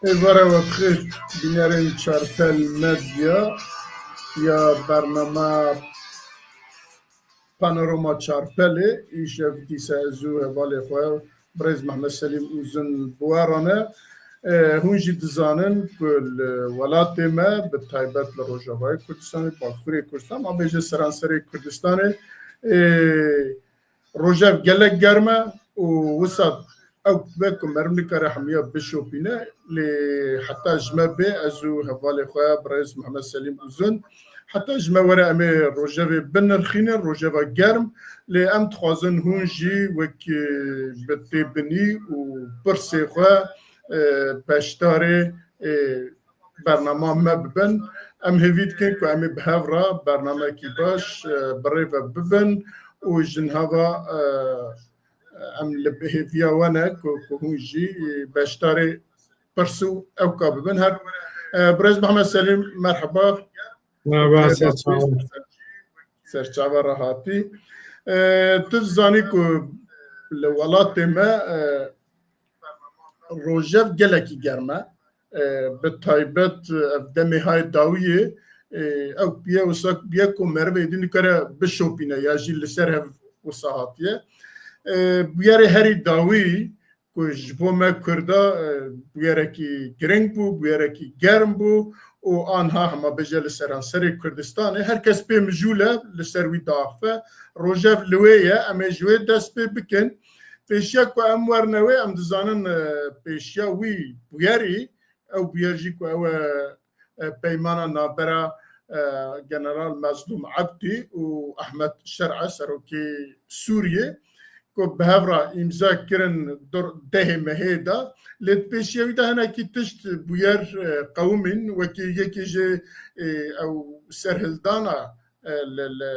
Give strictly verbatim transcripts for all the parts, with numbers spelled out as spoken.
Êvara we bi xêr, bînerên Çarpel Medya ya bernama Panorama Çarpelê, îşev dîsa ez û hevalê xwe birêz Mehmet Selîm Uzun bi we re ne. E, hûn jî dizanin ku li welatê me, bi taybet li Rojavayê Kurdistanê, Bakurê Kurdistan, ma bêje seranserê Kurdistanê, e, rojev gelek germ e û wisa ew wek ku meriv nikare hemiya bişopîne, lê heta ji me bê, ez û hevalê xwe birêz Mehmet Selîm Uzun, heta ji me were em ê rojevê binirxînin, rojeva germ, lê em dixwazin hûn jî wek, e, bi têbinî û pirsê xwe, e, beşdarê, e, bernama me bibin. Em hêvî dikin ku em ê bi hev re bernamekî baş, e, bi rê ve bibin û ji niha ve, e, em li hêviya we ne ku, ku hûn jî, e, beşdarê pirs û ewka bibin. Her, e, birêz Mehmet Selîm, merheba. Merheba, ser çavan. Ser çava re hatî. E, tu dizanî ku li welatê me, e, rojev gelekî germ e. E, bi taybet, e, ev demê hay dawiyê, e, ew bûye wisa bûye ku meriv êdî nikare bişopîne ya jî li ser hev wisa hatiye. E, bûyerê herî dawî ku ji bo me Kurda, e, bûyerekî giring bû, bûyerekî germ bû û anha hema bêje li seranserê Kurdistanê her kes pê mijûl e, li ser wî diaxife. Rojev li wê ye, em ê ji wê dest pê bikin. Pêşiya ku em werne wê, em dizanin, e, pêşiya wî bûyerî, ew bûyer jî ku ew e, e, peymana navbera, e, General Mezlûm Ebdî û Ehmed Şer'e, serokê Sûriyê, ku bi hev re îmza kirin dur-, dehê mehê de. Lê di pêşiya wî de hinekî tişt bûyer, e, qewimîn, wekî yekê ji, e, ew serhildana, e, li, li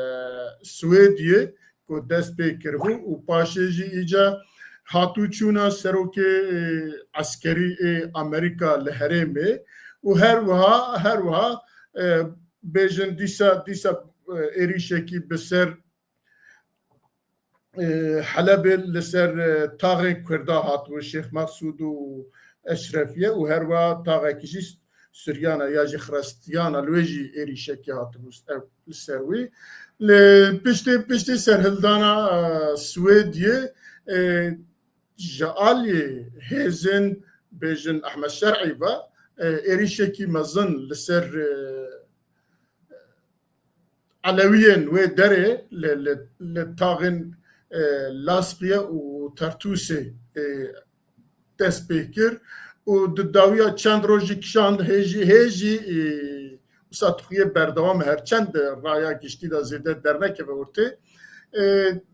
Swêdiyê ku dest pê kiribû û paşê jî îca hatûçûna serokê, e, eskerî ê Amerîka li herêmê û her wiha, her wiha, e, bêjin dîsa, dîsa, e, êrîşekî bi ser, e, Helebê li ser, e, taxên Kurda hatibû, Şêx Mexsûd û Eşrefiye û her wiha taxekî jî Suryana ya jî Xiristiyana li wê jî êrîşekî hatibû ev li ser wî. Li piştê, piştê serhildana, e, Swêdiyê, e, ji alî hêzên bêjin Ehmed Şer'î ve, e, êrîşekî mezin li ser, e, Elewiyên wê derê li, li, li taxên, e, Laskiye û Tertûsê, e, dest pê kir û di dawiya çend rojî kişand hê jî, hê jî, e, wisa dixuye berdewam e, her çend raya giştî de zêde dernekeve ortê. E,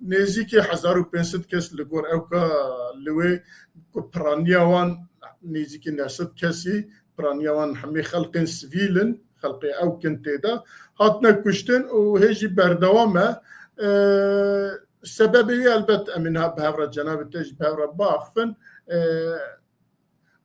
nêzîkî hezar û pênc sed kes li gor ewka li wê ku piraniya wan nêzîkî neh sed kesî, piraniya wan hemî xelqên sivîl in, xelqê ewk in tê de, hatine kuştin û hê jî berdewam e. E, sebebê wî elbet em ê niha bi hev re cenabê te jî bi hev re biaxifin. E,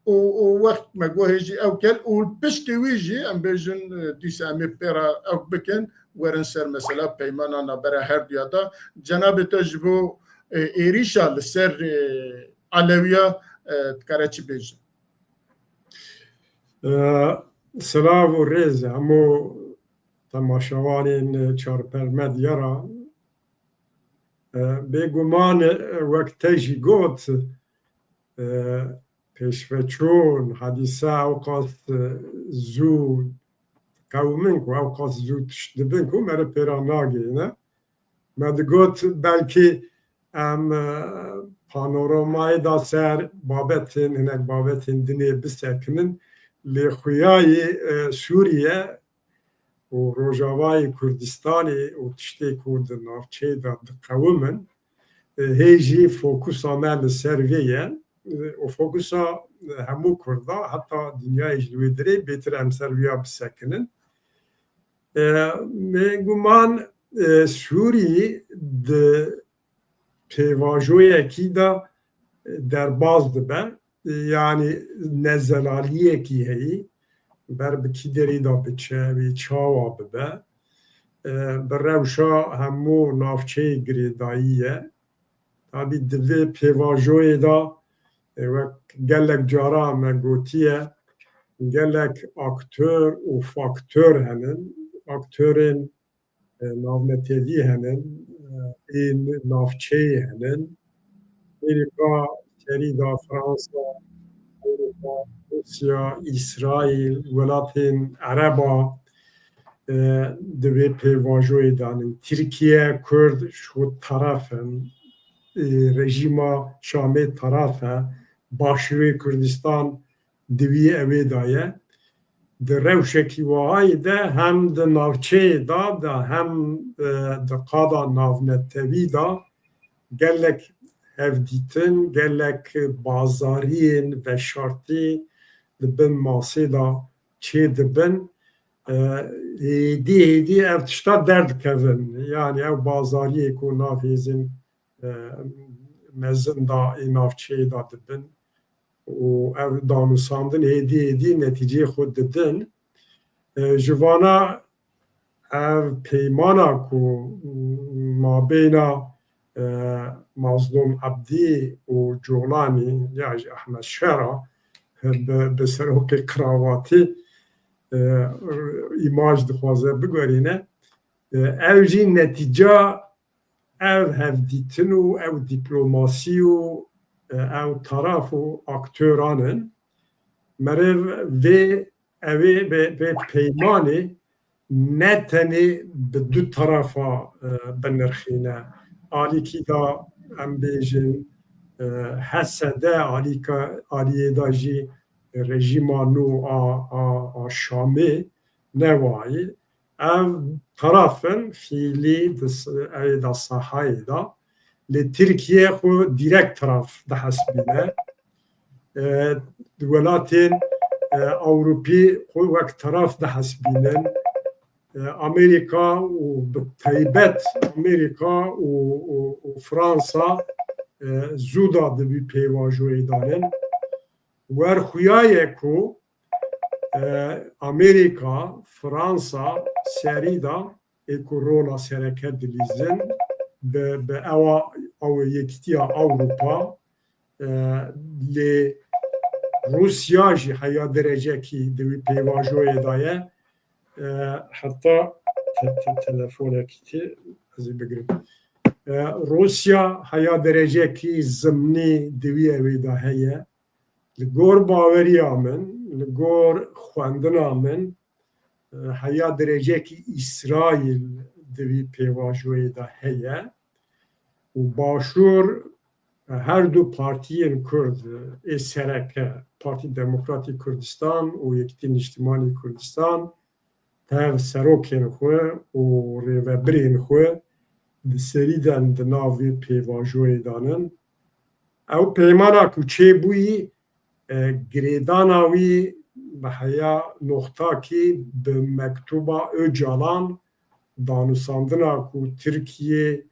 û, û wext me got hê jî ew kel û piştî wî jî em bêjin, e, dîsa em ê pê re ew bikin, werin ser mesela peymana navbera her duya de. Cenabê te ji bo, e, êrîşa li ser, e, Elewiya, e, dikare çi bêje? E, silav û rêz hemû temaşevanên Çarpel Medya re. E, bêguman, e, wek te jî got, e, pêşveçûn, hadîse ewqas, e, zû qewimin ku, ewqas zû tişt dibin ku meriv pê re nagihîne. Me digot belkî em, e, panoramayê de ser babetên, hinek babetên dinê bisekinin, lê xuyayê, e, Sûriye û Rojavayê Kurdistanê û tiştê ku di navçeyê de diqewimin, e, hê jî fokusa me li ser vê ye, e, û fokusa, e, hemû Kurda, heta dinyayê jî li wê dirê bêtir em ser vêya bisekinin. E, bêguman, e, Sûrî di pêvajoyekî de derbaz dibe, yanî nezelaliyekî heyî, ber bi kî derî de biçe, wê çawa bibe. E, bi rewşa hemû navçeyê girêdayî ye. Tabî di vê pêvajoyê de, e, wek gelek cara me gotiye, gelek aktor û faktor henin. Aktorên e, navnetevî henin, e, ên navçeyê henin. Amerîka, serî de Fransa, Ewropa, Rûsya, Îsraîl, welatên Ereba, e, di vê pêvajoyê de nin. Tirkiye, Kurd ji xwe taraf in, e, rejîma Şamê taraf e, Başûrê Kurdistan di wî ewê de ye. Di rewşekî wahayî de hem di navçeyê de, de hem, e, di qada navnetewî de gelek hevdîtin, gelek bazariyên veşartî di bin masê de çê dibin. E, hêdî hêdî ev tişta derdikevin. Yanî ew bazariyê ku nav hêzên, e, mezin de ê navçeyê de dibin û ev danûsandin hêdî hêdî netîceyê xwe didin. E, ji vana ev peymana ku mabeyna, e, Mazlûm Ebdî û Colanî ya jî Ehmed Şera bi, bi serokê qiravatî, e, îmaj dixwaze biguherîne. E, ew jî netîca ev hevdîtin û ew dîplomasî û, e, ew taraf û aktoran in. Meriv vê, ew ê vê, vê peymanê ne tenê bi du tarafa, e, binirxîne. Alîkî de em bêjin, e, H S D, alîka, aliyê de jî rejîma nû a, a, a Şamê ne wayî. Ev taraf in fiîlî di s-, ewê de sahayê de. Lê Tirkiye xwe dîrekt taraf dihesibîne. E, di welatên, e, Ewropî xwe wek taraf dihesibînin. E, Amerîka û bi taybet Amerîka û, û, û Fransa, e, zû da di vî pêvajoyê de nin. Wer xuya ye ku, e, Amerîka, Fransa serî de ê ku rola sereke dilîzin bi, bi ewa, ew Yekîtiya Ewropa, e, lê Rûsya jî heya derecekî di wî pêvajoyê de ye. E, heta te-, te-, telefonekî tê, ez ê bigirim. E, Rûsya heya derecekî zimnî di wî ewê de heye. Li gor baweriya min, li gor xwendina min, e, heya derecekî Îsraîl di vî pêvajoyê de heye û Başûr, e, her du partiyên Kurd, e, ê sereke, Partî Demokratîk Kurdistan û Yekîtî Niştimanî Kurdistan, tev serokên xwe û rêvebirên xwe di serî de di nav vê pêvajoyê de nin. Ew peymana ku çêbûyî, e, girêdana wî bi heya noxtakî bi mektuba Ocalan, danûsandina ku Tirkiye,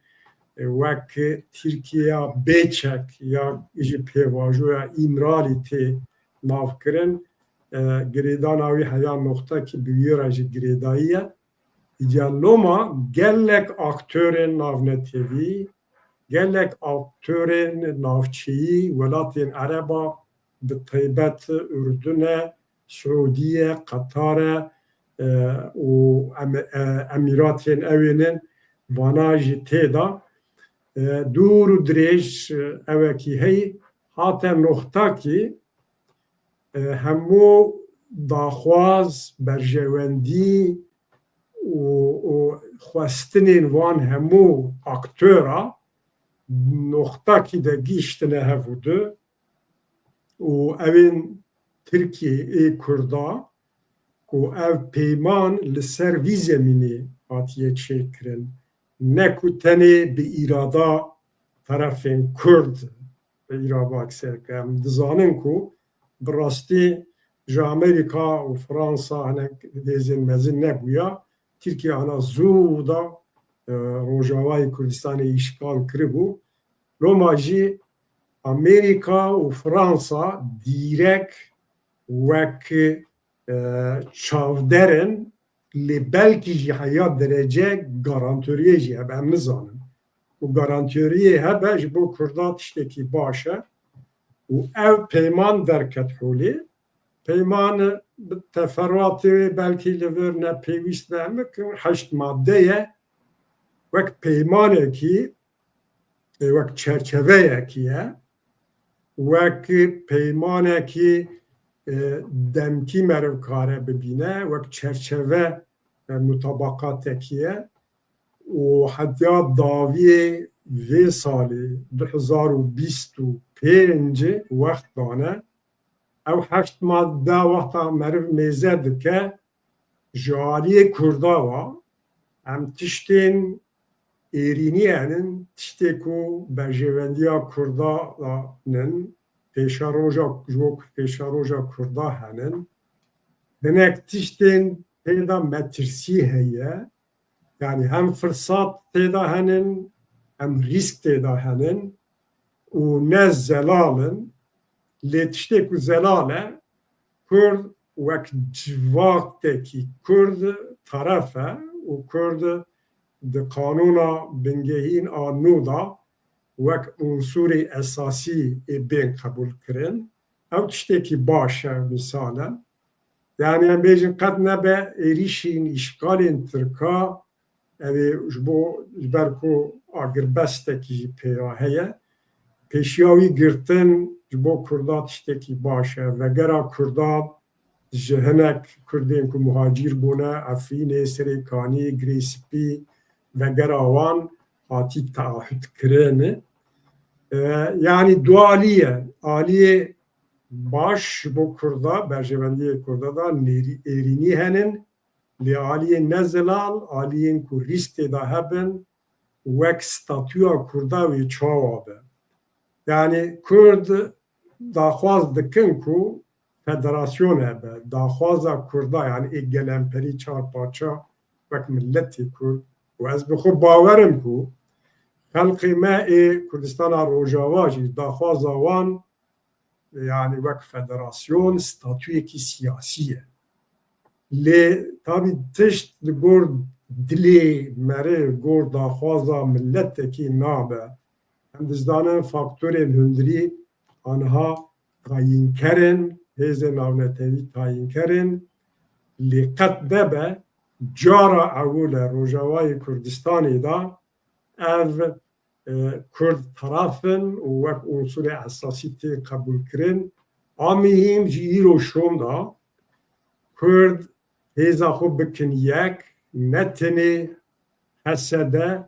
e, wek Tirkiyeya bêçek ya jî pêvajoya Îmralî tê navkirin, e, girêdana wî heya noxtekî bi wî re jî girêdayî ye. Îca loma gelek aktorên navnetewî, gelek aktorên navçeyî, welatên Ereba, bi taybet Urdun e, Siûdiye, Qetar e, e, û Em-, e, Emîratên ewênin, vana jî tê de. E, dûr û dirêj, e, ewekî heyî hate noxtakî, e, hemû daxwaz, berjewendî û, û xwestinên wan hemû aktora noxtakî de gihîştine hev û du û ewên Tirkiyê ê Kurda ku ev peyman li ser vî zemînê hatiye çêkirin, ne ku tenê bi îrada terefên Kurd îrabak ser ke. Em dizanin ku bi rastî ji Amerîka û Fransa hinek hêzên mezin nebûya. Tirkiye ana zû da, e, Rojavayê Kurdistanê îşgal kiribû. Loma jî Amerîka û Fransa dîrek wek, e, çavder in, lê belkî jî heya derece garantoriyê jî hebe, em nizanin. Û garantoriyê hebe ji bo Kurda tiştekî baş e. Û ev peyman derket holê, Peyman bi teferruatê wê belkî li vir ne pêwîst be, em bikin heşt madde ye. Wek peymanekî, e, wek çerçeveyekî ye. Wek peymanekî, e, demkî meriv kare bibîne, wek çerçeve, e, mutabaqatekî ye. Û hetiya dawiyê vê salê du hezar û bîst û pênc wext dane. Ew heşt madde wexta meriv mêze dike, ji aliyê Kurda wa em tiştên êrînî henin, tiştê ku berjêwendiya Kurda da nin, pêşeroja, ji bo pêşeroja Kurda henin. Hinek tiştên tê de metirsî heye. Yani hem firsat tê de henin, hem rîsk tê de henin û ne zelal in. Lê tiştê ku zelal e, Kurd wek civaktekî Kurd teref e û Kurd di qanûna bingehîn a nû de wek unsurê esasî ê bên qebûl kirin. Ew tiştekî baş e, misal e. Yani em bêjin qet nebe êrîşên îşgalên Tirka, ev ê ji bo, ji ber ku agirbestekî jî pêra heye, pêşiya wî girtin ji bo Kurda tiştekî baş e. Vegera Kurda ji hinek Kurdên ku muhacîr bûne, Efrînê, Serê Kanî, Girê Spî, vegera wan hatî taahût kirin. E, yani du alî ye. Aliyê baş ji bo Kurda, berjewendiyê Kurda da nêrî-, êrînî henin, lê aliyên ne zelal, aliyên ku rîsk tê de hebin, wek statûya Kurda wê çawa be. Yani Kurd daxwaz dikin ku federasyon hebe, daxwaza Kurda, yani ê gelemperî çar parça wek miletê Kurd. Û ez bi xwe bawer im ku xelkê me ê Kurdistana Rojava jî daxwaza wan, yani wek federasyon, statuyekî siyasî ye. Lê tabî tişt li gor dilê meriv, gor daxwaza miletekî nabe. Em dizanin faktorên hundirî aniha tayînker in, hêzên navnetewî tayînker in. Lê qet nebe cara ewil e Rojavayê Kurdistanê de ev, e, Kurd teraf in û wek unsurê esasî tê qebûlkirin. A mihîm jî îro şûnda Kurd hêza xwe bikin yek, ne tenê H S D,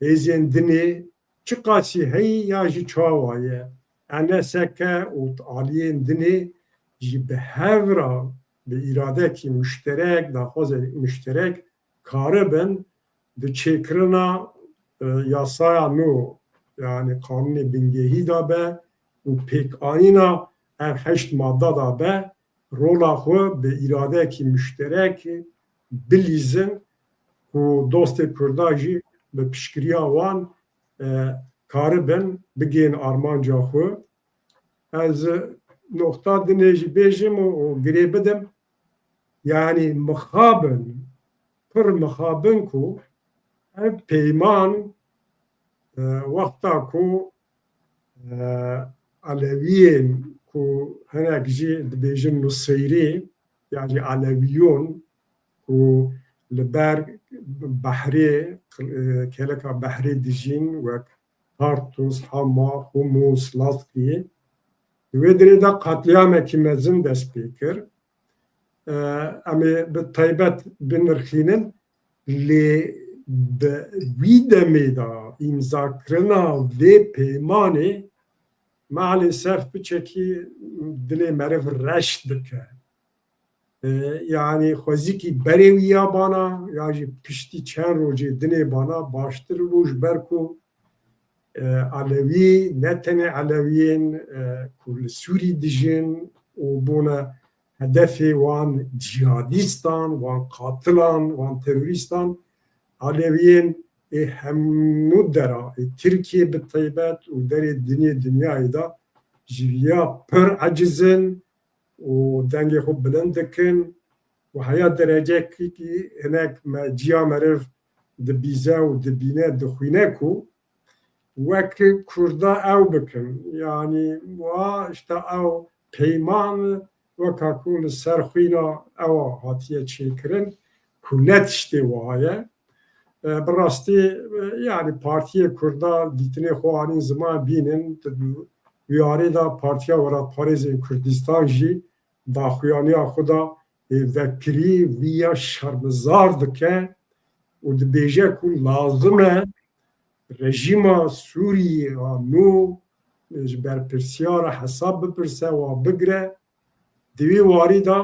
hêzên dinê çiqasî heyî ya jî çawa ye, N S K û aliyên dinê jî bi hev re bi îradekî muşterek, daxwazekî muşterek karibin di çêkirina, e, yasaya nû, yani qanûnê bingehî de be û pêkanîna ev heşt madde de be, rola xwe bi îradeyekî muşterek bilîzin ku dostê Kurda jî bi piştgiriya wan, e, karibin bigihên armanca xwe. Ez noqta dinê jî bêjim û, û girê bidim. Yani mixabin, pir mixabin ku ev peyman, e, wexta ku, e, Elewiyên ku hinek jî dibêjin Nuseyrî, yan jî Elewiyûn ku li ber behrê, e, kêleka behrê dijîn, wek Tartus, Hama, Humus, Lazkî. Di wê derê de qetlîamekî mezin dest pê kir. E, em ê bi taybet binirxînin, lê bi wî demê de îmzakirina vê peymanê maalesef piçekî dilê meriv reş dike. E, yanî xwezîkî berê wî ya bana, ya jî piştî çend rojê dinê bana baştir bû, ji ber ku, e, Elewî, ne tenê Elewiyên, e, ku li Sûrî dijîn û bûne hedefê wan cîhadîstan, wan qatilan, wan terorîstan, Elewiyên ê hemû dera, ê Tirkiyê bi taybet û derê dinê dinyayê de ji viya pir eciz in û dengê xwe bilind dikin û heya derecekî hinek me, ciya meriv dibîze û dibîne, dixwîne ku wek Kurda ew bikin. Yanî wa işte ew peyman weka ku li ser xwîna ew a hatiye çêkirin, ku ne tiştê wiha ye. E, bi rastî, e, yani partiyê Kurda dîtinê xwe anîn ziman bînin, di wî arê de Partiya Welatparêzên Kurdistan jî daxuyaniya xwe da, e, vekirî vî ya şermizar dike û dibêje ku lazim e rejîma Sûriyê a nû, e, ji berpirsiyara hesab bipirse, wa bigire. Di wî warî de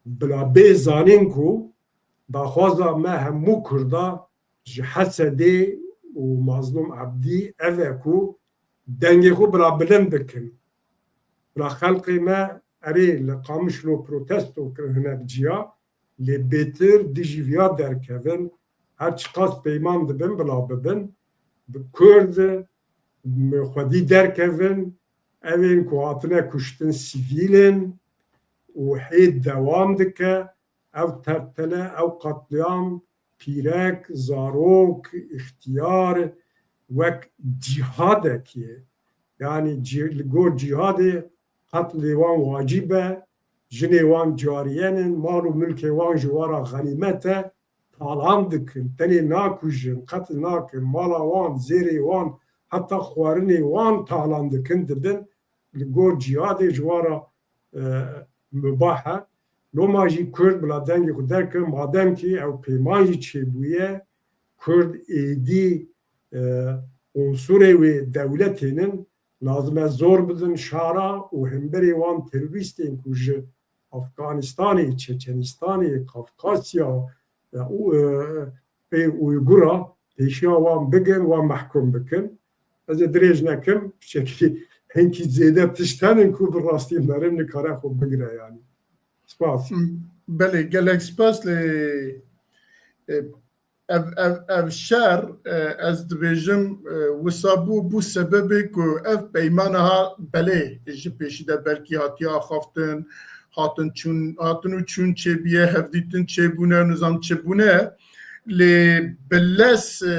bila bê zanîn ku daxwaza me hemû Kurda ji Hesedê û Mazlûm Ebdî ev e ku dengê xwe bila bilind bikin. Bila xelkê me erê li Qamişlo protesto kirin hinek ciya, lê bêtir dijî viya derkevin, her çiqas peyman dibin bila bibin, bi Kurd xwedî derkevin, ew ên ku hatine kuştin sivîl in û hê dewam dike, ev tertele, ew qetlîam, pîrek, zarok, îxtiyar wek cîhadekê, yanî cî-, li gor cîhadê qetlê wan wacîb e, jinê wan cariyen in, mal û milkê wan ji wan re xenîmet e, talan dikin, tenê nakujin, qetl nakin, mala wan, zêrê wan, heta xwarinê wan talan dikin, dibin li gor cîhadê ji wan re, e, mubah e. Loma jî Kurd bila dengê xwe derkin, madem kî ew peyman jî çêbûye, Kurd êdî, e, unsurê wê dewletê nin, lazim e zor bidin şara û hemberê wan terorîstên ku ji Afganistanê, Çeçenistanê, Kafkasya, e, û, e, ê Uygura pêşiya wan bigin, wan mehkum bikin. Ez ê dirêj nekim, piçekî hinkî zêde tişt henin ku bi rastî meriv nikare xwe bigire yani. Spas. Belê, gelek spas lê, e, ev, ev, ev şer, e, ez dibêjim, e, wisa bû, bû sebebê ku ev peymana ha belê ji pêşî de belkî hatiye axaftin, hatin çûn, hatin û çûn çêbûye, hevdîtin çêbûne, nizam çêbûne. Lê bi lez, e,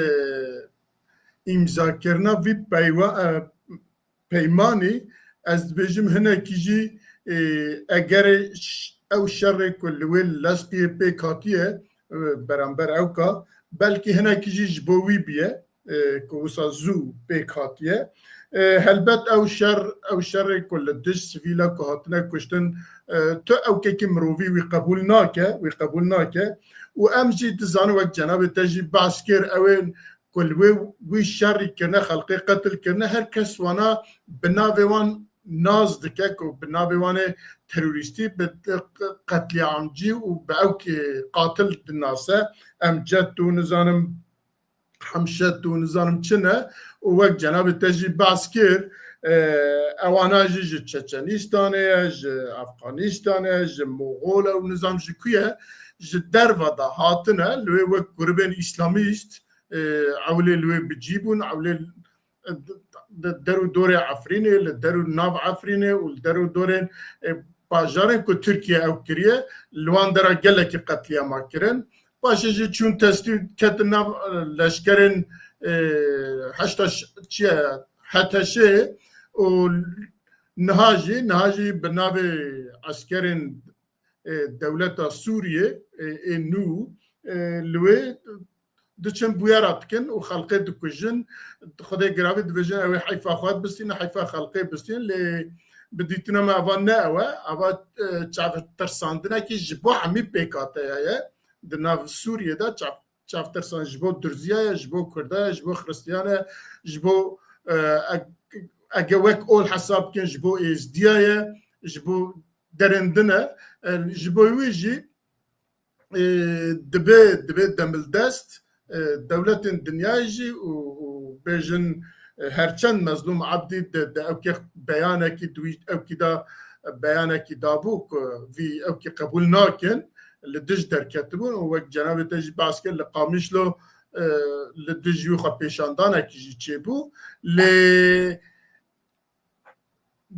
îmzakirina vî peywa-, e, peymanî, ez dibêjim hinekî jî, e, egerê ş-, ew şerê ku li wê Lezqiyê pêk hatiye, e, beramber ewka, belkî hinekî jî ji bo wî bûye, e, ku wisa zû pêk hatiye. E, helbet ew şer, ew şerê ku li dij sivîla ku hatine kuştin, e, tu ewkekî mirovî wî qebûl nake, wî qebûl nake. Û em jî dizanin wek cenabê te jî behs kir, ew ê ku li wê wî şerî kirine, xelkê qetil kirine, her kes wana bi navê wan nas dike ku bi navê wan ê terorîstî, bi qetlîamcî û bi ew ki qatil dinase. Emcet û nizanim Hemşet û nizanim çi ne û wek cenabê te jî behs kir, e, ewana jî ji Çeçenîstanê ye, ji Efxanîstanê ye, ji Moxol e û nizam ji ku ye, ji derve de hatine, li wê wek grûbên îslamîst, e, ewlê li wê bi cî bûn, ewlê, e, di der û dorê Efrînê, li der û nav Efrînê û li der û dorên, e, bajarên ku Tirkiye ew kiriye, li wan dera gelekî qetlîama kirin. Paşê jî çûn testî ketin nav, e, leşkerên, e, heşta ş-, çi ye, H T Ş'ê û niha jî, niha jî bi navê eskerên, e, dewleta Sûriyê, e, ê nû, e, li wê diçin bûyera dikin û xelkê dikujin. Xwedê giravî dibêjin, ew ê heyfa xwe bistîne, heyfa xelkê bistîne, lê bi dîtina me eva ne ew e. Eva, e, çavtirsandinekî ji bo hemî pêkateya ye. Di nav Sûriyê de çav-, çavtirsan ji bo Durziya ye, ji bo Kurda ye, ji bo Xiristiyan e, ji bo, e, eg-, ege wek ol hesab bikin, ji bo Êzdiya ye, ji bo derên din e. E, ji bo wî jî, e, dibe, dibe demildest, e, dewletên dinyayê jî û, û bêjin, e, herçend Mezlûm Ebdî di, di ewkê beyanekî di wî ewkî de beyanekî dabû ku vî ewkî qebûl nakin, li dij derketibûn û wek cenabê te jî behs kir li Qamişlo, e, li dij wî xwe pêşandanekî jî çêbû. Lê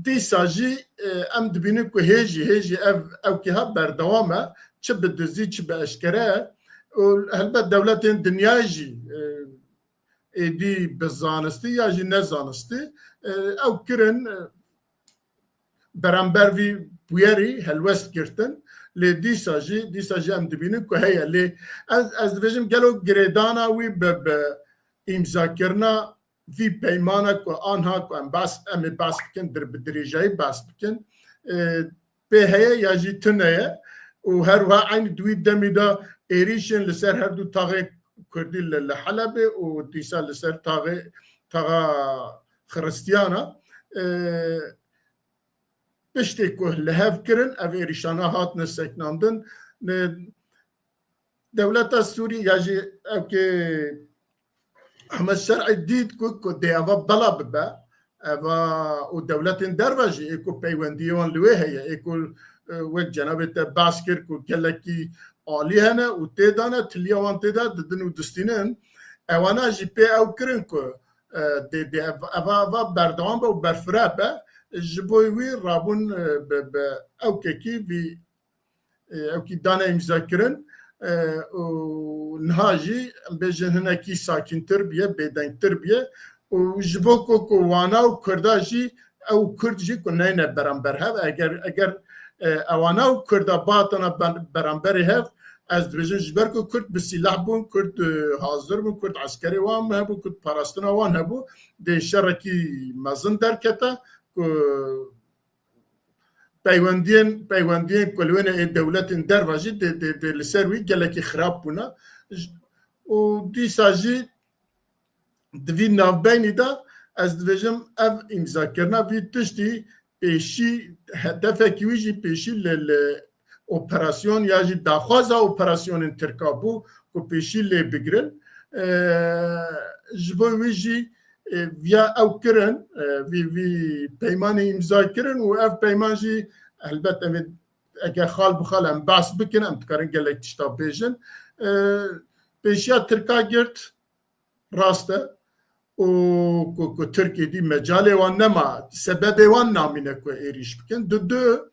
dîsa jî, e, em dibînin ku hê jî, hê jî ev, ewkî ha berdewam e, çi bi dizî, çi bi eşkere. Û helbet dewletên dinyayê jî, e, êdî bi zanistî ya jî nezanistî, e, ew kirin, e, beramber vî bûyerî helwest girtin. Lê dîsa jî, dîsa jî em dibînin ku heye. Lê ez, ez dibêjim gelo girêdana wî bi, bi îmzakirina vî peymana ku anha ku em bas, em ê bas bikin, dir-, bi dirêjayî bas bikin, e, pê heye ya jî tune ye. Û her wiha eynî di wî demî de êrîşên li ser her du taxê Kurdî li, li Helebê û dîsa li ser taxê, taxa Xiristiyana, e, piştê ku li hev kirin, ev êrîşana hatine seknandin. Li dewleta Sûrî ya jî ew kê Ehmed Şer'î dît ku, ku dê eva bela bibe. Eva û dewletên derve jî ê ku peywendiyê wan li wê heye, ê ku, e, wek cenabê te behs kir ku gelekî alî hene û tê de ne, tiliya wan tê de didin û distînin. Ewana jî pê ew kirin ku, e, dê, dê ev-, eva, eva berdewam be û berfireh be. Ji bo wî rabûn, e, bi, bi ewkekî vî, e, ewkî dane îmza kirin, e, û niha jî em bêjin hinekî sakîntir biye, bêdengtir biye û ji bo ku, ku wana û Kurda jî, ew Kurd jî ku neyne beramber hev, eger, eger, e, ewana û Kurda bihatana ben-, beramberê hev, ez dibêjim ji ber ku Kurd bi sîlah bûn, Kurd, e, hazir bûn, Kurd eskerê wan hebû, Kurd parastina wan hebû, dê şerekî mezin derkete ku peywendiyên, peywendiyên ku li wêne ê dewletên derve jî dê, dê, dê li ser wî gelekî xirab bûne. J-, û dîsa jî di vî navbeynî de ez dibêjim ev îmzakirina vî tiştî pêşî, hedefekî wî jî pêşî li, li operasyon ya jî daxwaza operasyonên Tirka bû ku pêşî lê bigirin. E, ji bo wî jî, e, viya ew kirin, e, vî, vî peymanê îmza kirin û ev peyman jî helbet em ê, eger xal bi xal em behs bikin, em dikarin gelek tişta bêjin. E, pêşiya Tirka girt, rast e. Û ku, ku Tirkiyê dî mecalê wan nema, sebebê wan namîne ku êrîş bikin. Di du,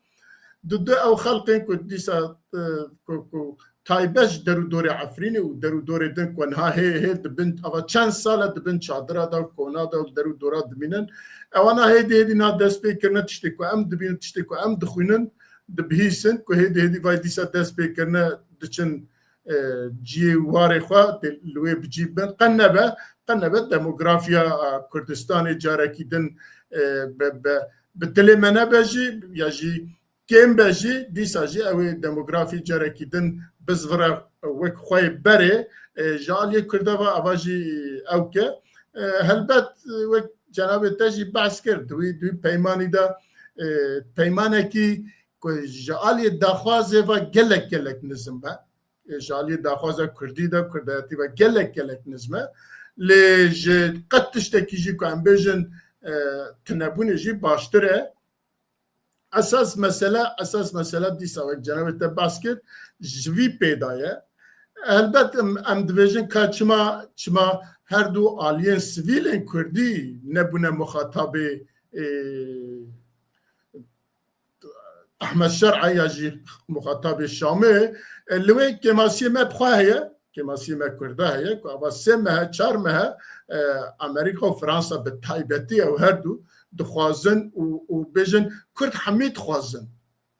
di du ew xelqên ku dîsa, e, ku, ku taybet ji der û dorê Efrînê û der û dorê din ku niha hê, hê dibin, ava çend sal e dibin çadira de, kona de, der û dora dimînin. Ewana hêdî, hêdî niha dest pê kirine tiştê ku em dibînin, tiştê ku em dixwînin, dibihîsin ku hêdî, hêdî vay dîsa dest pê kirine diçin, e, ciyê warê xwe, dê li wê bi cî bin. Qe nebe, qe nebe demografiya, e, Kurdistanê carekî din, e, bi, bi, bi dilê me nebe jî, ya jî kêm be jî, dîsa jî ew ê demografî carekî din bizvire wek xwe yê berê, e, ji aliyê Kurda ve ava jî ew ke. E, helbet, e, wek cenabê te jî behs kir, di wî, di wî peymanî de, e, peymanekî ku ji aliyê daxwazê ve gelek, gelek nizm be. E, ji aliyê daxwaza Kurdî de, Kurdayetî ve gelek, gelek nizm e. Lê ji qet tiştekî jî ku em bêjin, e, tunebûnê jî baştir e. Esas mesele, esas mesele dîsa wek cenabê te behs kir, ji vî pê de ye. Helbet em, em dibêjin ka çima, çima her du aliyên sivîlên Kurdî nebûne muxatabê, e, Ehmed Şer'a ya jî muxatabê Şamê, e, li wê kêmasiyê me bi xwe heye, kêmasiyê me Kurda heye, ku ava sê mehe, çar mehe, e, Amerîka û Fransa bi taybetî ew her du dixwazin û, û bêjin Kurd hemî dixwazin.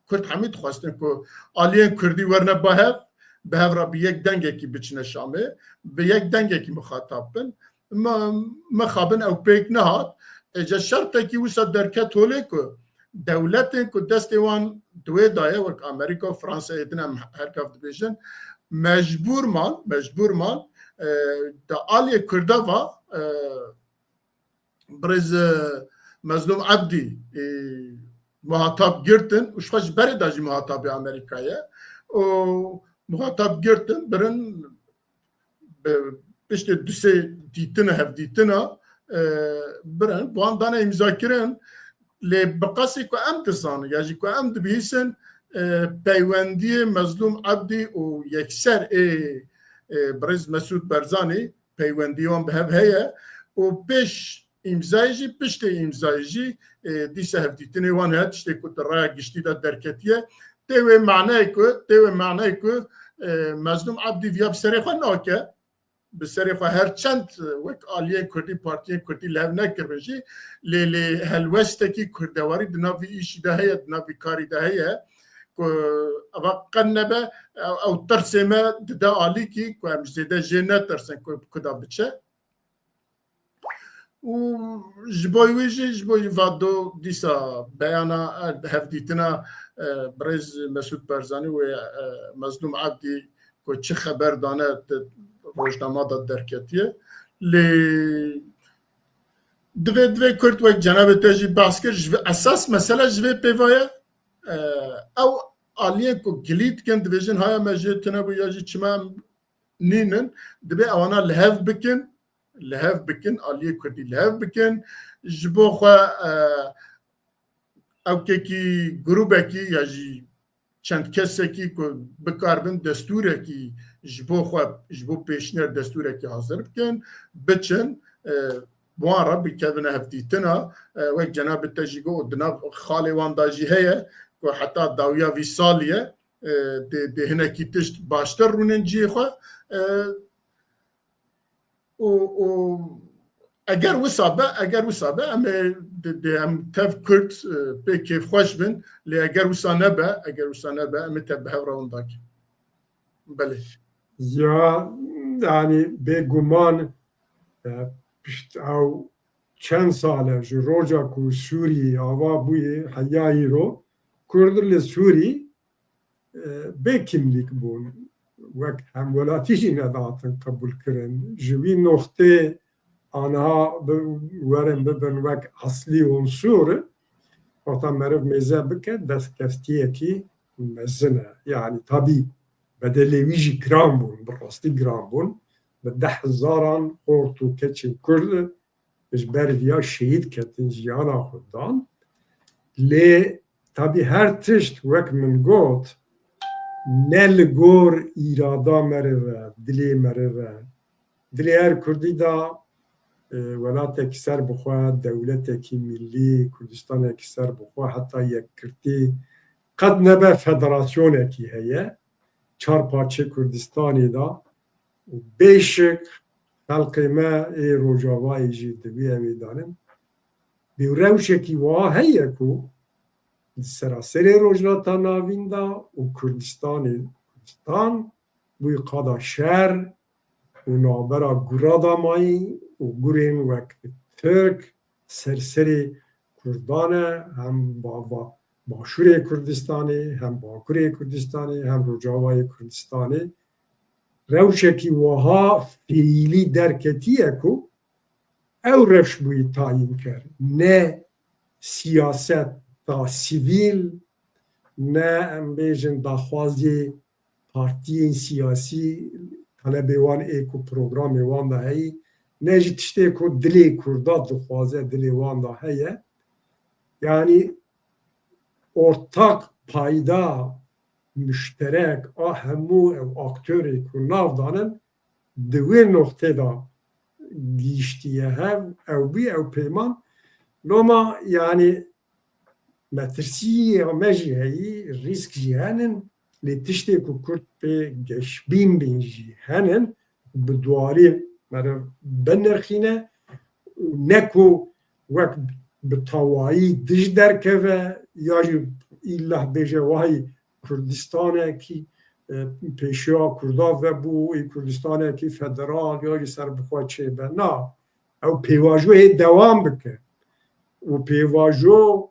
Kurd hemî dixwestin ku aliyên Kurdî werine ba hev, bi hev re bi yek dengekî biçine Şamê, bi yek dengekî muxatab bin. Me, mixabin ew pêk nehat. Êca şertekî wisa derket holê ku dewletên ku destê wan di wê daye, wek Amerîka û Fransayê din em her gav dibêjin, mecbûr man, mecbûr man, e, di aliyê Kurda va, e, birêz, e, Mezlûm Ebdî, e, muhatab girtin û ji xwe ji berê de jî muhatabê Amerîka ye. Û muhatab girtin, birin bi piştê du sê dîtina, hevdîtina, e, birin, bi wan dane îmza kirin. Lê bi qasî ku em dizanin, ya jî ku em dibihîsin, e, peywendiyê Mezlûm Ebdî û yekser ê, e, birêz Mesûd Barzanî, peywendiyê wan bi hev heye û pêş îmzayê jî, piştê îmzayê jî, e, dîsa hevdîtinê wan heye, tiştê ku di raya giştî de derketiye. Tê wê manayê ku, tê wê manayê ku, e, Mezlûm Ebdî viya bi serê xwe nake. bi serê xwe her çend wek aliyên Kurdî, partiyên Kurdî li hev nekiribin jî, lê, lê helwestekî kurdewarî di nav vî îşî de heye, di nav vî karî de heye, ku eva qet nebe, ew, ew tirsê me dide alîkî, ku em ji zêde jê netirsin ku bi kuda biçe. Û ji bo wî jî, ji bo vê do dîsa beyana, e, hevdîtina, e, birêz Mesûd Barzanî û, e, Mezlûm Ebdî ku çi xeber dane di rojnama de derketiye. Lê divê, divê Kurd wek cenabê te jî behs kir, ji vê esas mesele ji vê pêva ye. E, ew aliyên ku gilî dikin, dibêjin haya me jê tune bû ya jî çima em nînin, divê ewana li hev bikin, li hev bikin, aliyê Kurdî li hev bikin. Ji bo xwe, e, ewkekî, grûbekî ya jî çend kesekî ku bikaribin destûrekî ji bo xwe, ji bo pêşniyar destûrekî hazir bikin, biçin, e, bi wan re bikevine hevdîtina, e, wek cenabê te jî got, di nav xalê wan de jî heye ku heta dawiya vî salî ye, e, dê, dê hinekî tişt baştir rûnin cihê xwe. E, û, û eger wisa be, eger wisa be, em ê dê, dê em tev Kurd, e, pê kêfxweş bin, lê eger wisa nebe, eger wisa nebe, em ê tev bi hev re winda kin. Belê. Ya, yanî bêguman, e, pişt ew çend sal e, ji roja ku Sûriyê ava bûye, heya îro, Kurd li Sûrî, e, bê kimlîk bûn. Wek hemwelatî jî nedatin qebûlkirin. Ji wî noxtê aniha bi-, werin bibin wek eslî unsûr, wexta meriv mêze bike, destkeftiyekî mezin e. Yanî tabî bedelê wî jî giran bûn, bi rastî giran bûn. Bi deh hezaran xort û keçên Kurd ji ber viya şehîd ketin, jiyana xwe dan. Lê tabî her tişt wek min got, ne li gor îrada meriv e, dilê meriv e. Dilê her Kurdî de, e, welatekî serbixwe, dewletekî millî, Kurdistanekî serbixwe, heta yekgirtî, qet nebe federasyonekî heye, çar parçeyê Kurdistanê de, û bêşik xelkê me ê Rojavayê jî di wî em ê danin. Bi rewşekî wiha heye ku di seraserê Rojhilata Navîn de û Kurdistanê, Kurdistan bûyî qada şer û navbera gura da mayî û gurên wek Tirk, serserê Kurdan e, hem ba-, ba-, Başûrê Kurdistanê, hem Bakurê Kurdistanê, hem Rojavayê Kurdistanê. Rewşekî wiha fiîlî derketiye ku ew rewş bûyî tayînker. Ne siyaseta sivîl, ne em bêjin daxwazê partiyên siyasî, telebê wan ê ku programê wan de heyî, ne jî tiştê ku dilê Kurda dixwaze, dilê wan de heye. Yanî ortak payda muşterek a hemû ew aktorê ku nav danin, di wê noqtê de gihîştiye hev, ew bû ew peyman. Loma, yanî, metirsîya me jî heyî, rîsk jî henin, lê tiştê ku Kurd pê geşbîn bin jî henin, bi duwarî meriv binirxîne, ne ku wek bi tawayî dij derkeve, ya jî îlla bêje wayî Kurdistanekî, e, pêşiya Kurda vebû, ê Kurdistanekî federal ya jî serbixwe çêbe. Na, ew pêvajoyê dewam bike û pêvajo,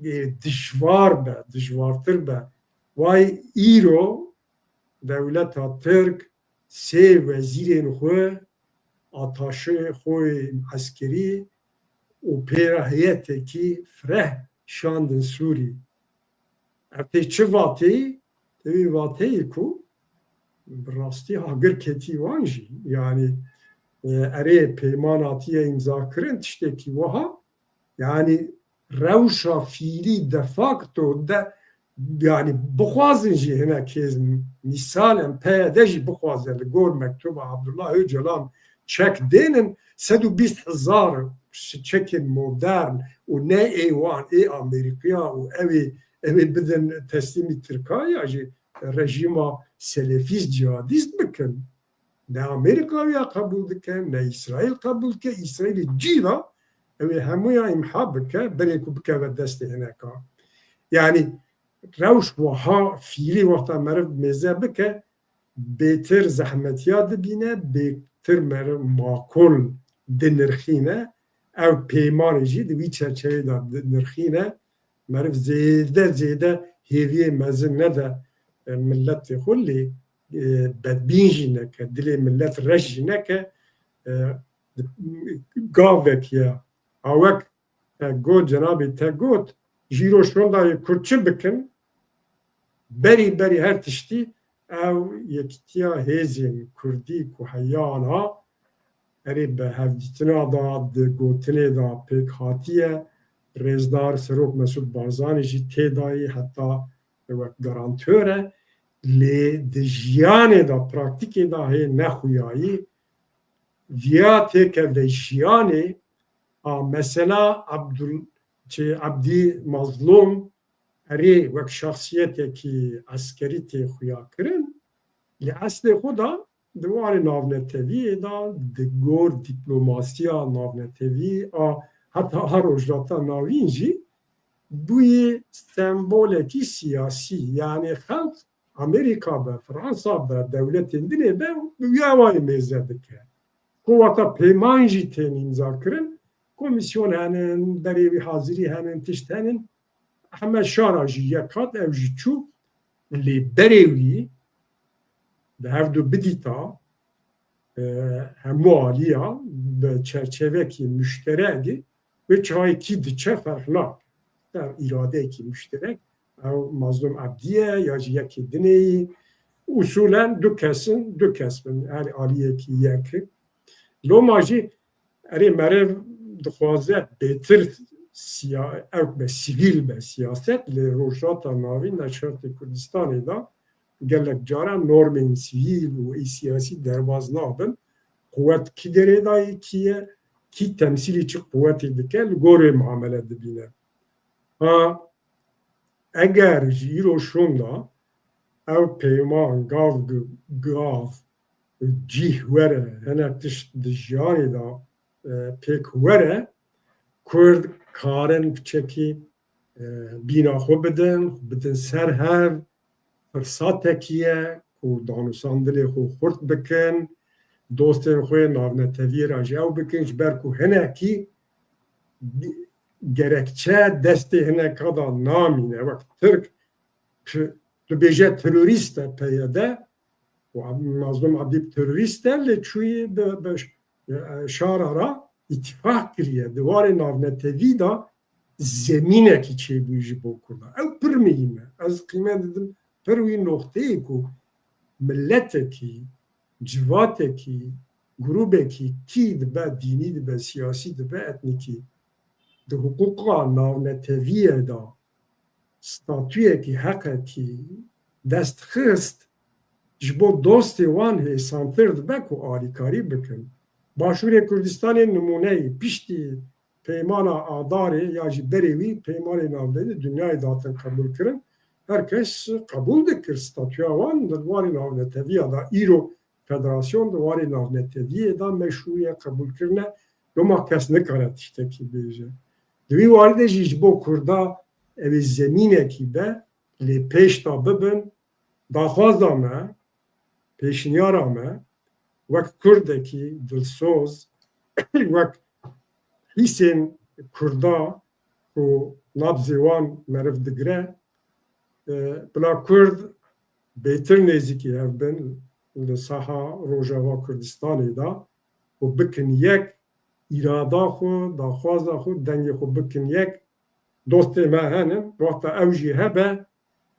e, dijwar be, dijwartir be. Way îro dewleta Tirk sê wezîrên xwe, ataşê xwe yê eskerî û pê re heyetekî fireh şandin Sûrî. Ev tê çi vateyî? Tê wî vateyî ku bi rastî agir ketî wan jî. Yanî, e, erê peyman hatiye îmza kirin, tiştekî wiha, yanî rewşa fiîlî de facto de, yanî bixwazin jî hinek hêz, mîsal em P Y D jî bixwaze li gor mektuba Abdullah Öcalan çek dênin, sed û bîst hezar çekên modern û ne ê wan, ê Amerîkiya û ew ê, ew ê bidin teslîmî Tirka ya jî rejîma selefîst cihadîst bikin. Ne Amerîka wî ya qebûl dike, ne Îsraîl qebûl dike. Îsraîlê cî da ew ê hemûya îmha bike, berê ku bikeve destê hineka. Yanî rewş wiha fîrî wexta meriv mêze bike, bêtir zehmetiya dibîne, bêtir meriv makul dinirxîne. Ev peymanê jî di wî çerçeveyê de dinirxîne. Meriv zêde zêde hêviyê mezin nede, e, miletê xwe lê, e, bedbîn jî neke, dilê milet reş jî neke, e, gavek ya. A wek te got, cenabê te got, ji îro şonda yê Kurd çi bikin? Berî berî her tiştî ew yekîtiya hêzên Kurdî ku heyana erê bi hevdîtina da, di gotinê da pêk hatiye, rêzdar Serok Mesûd Barzanî jî tê dayî heta wek garantor e, lê di jiyanê de, praktîkê de hê nexuyayî. Viya têkeve jiyanê a mesela Abdul, çi, Abdî Mazlûm, erê wek şexsiyetekî eskerî tê xuya kirin, li eslê xwe de di warê navneteviyê de, di gor dîplomasiya navnetevî a heta ha Rojhilata Navîn jî bûyî sembolekî siyasî, yanî xelk Amerîka be, Fransa be, dewletên dinê be, bi wî awayî mêze dike. Ku wata peyman jî tên îmza kirin, komîsyon henin, berê wî hazirî henin, tişt henin, heme şara jî yek hat, ew jî çû, lê berê wî bi hevdu bidîta, e, hemû aliya bi çerçevekî muşterekî wê çayê kî diçe ferq nake. Ev îradeyekî muşterek, ew Mazlûm Ebdî ye ya jî yekê dinê yî. Usulen du kes in, du kes bin, her aliyekî yek in. Loma jî erê meriv dixwaze bêtir siya-, ew be sivîl be siyaset, lê Rojhilata Navîn de şertê Kurdistanê de gelek caran normên sivîl û ê siyasî derbaz nabin. Quwet kî derê dayê kî ye, kî temsîlî çi quwetê dike, li gor wê muamele dibîne. Ha, eger ji îro şûnda ew peyman gav gi-, gav cîh were, hinek tişt di jiyanê de, e, pêk were, Kurd karin piçekî, e, bîna xwe bidin, bidin ser hev, firsatekî ye ku danûsan dilê xwe xurt bikin, dostên xwe navneteviyê re jî ew bikin, ji ber ku hinekî gerekçe destê hineka de namîne. Wek Tirk, tu, tu bêje terorîst e P Y D, û Ab-, Mazlûm Abdî terorîst e, lê çûyî bi, bi ş-, e, şara re îtîfaq kiriye. Di warê navnetevî de zemînekî çêbûyî ji bo Kurdan. Ew pir muhîm e. Ez qîmet didim pir wî noqteyê ku miletekî, civatekî, grûbekî, kî dibe dînî, dibe siyasî, dibe etnîkî, di hiqûqa navneteviyê de statuyekî, heqekî dest xist, ji bo dostê wan hêsantir dibe ku alîkarî bikin. Başûrê Kurdistanê nimûneyê, piştî peymana Adarê ya jî berê wî peymanê navdewî dinyayê dihatin qebûlkirin. Her kes qebûl dikir statûya wan di warê navneteviya de. Îro federasyon di warê navneteviyê de meşrû ye, qebûlkirin e. Loma kes nikare tiştekî bêje. Di wî warî de jî ji bo Kurda ew ê zemînekî be, lê pêş de bibin, daxwaza me, pêşniyara me, wek Kurdekî dilsoz, wek hîsên Kurda ku nabzê wan meriv digire, e, bila Kurd bêtir nêzîkî hev bin li saha Rojava Kurdistanê de û bikin yek, îrada xwe, daxwaza xwe, dengê xwe bikin yek. Dostê me henin, wexta ew jî hebe,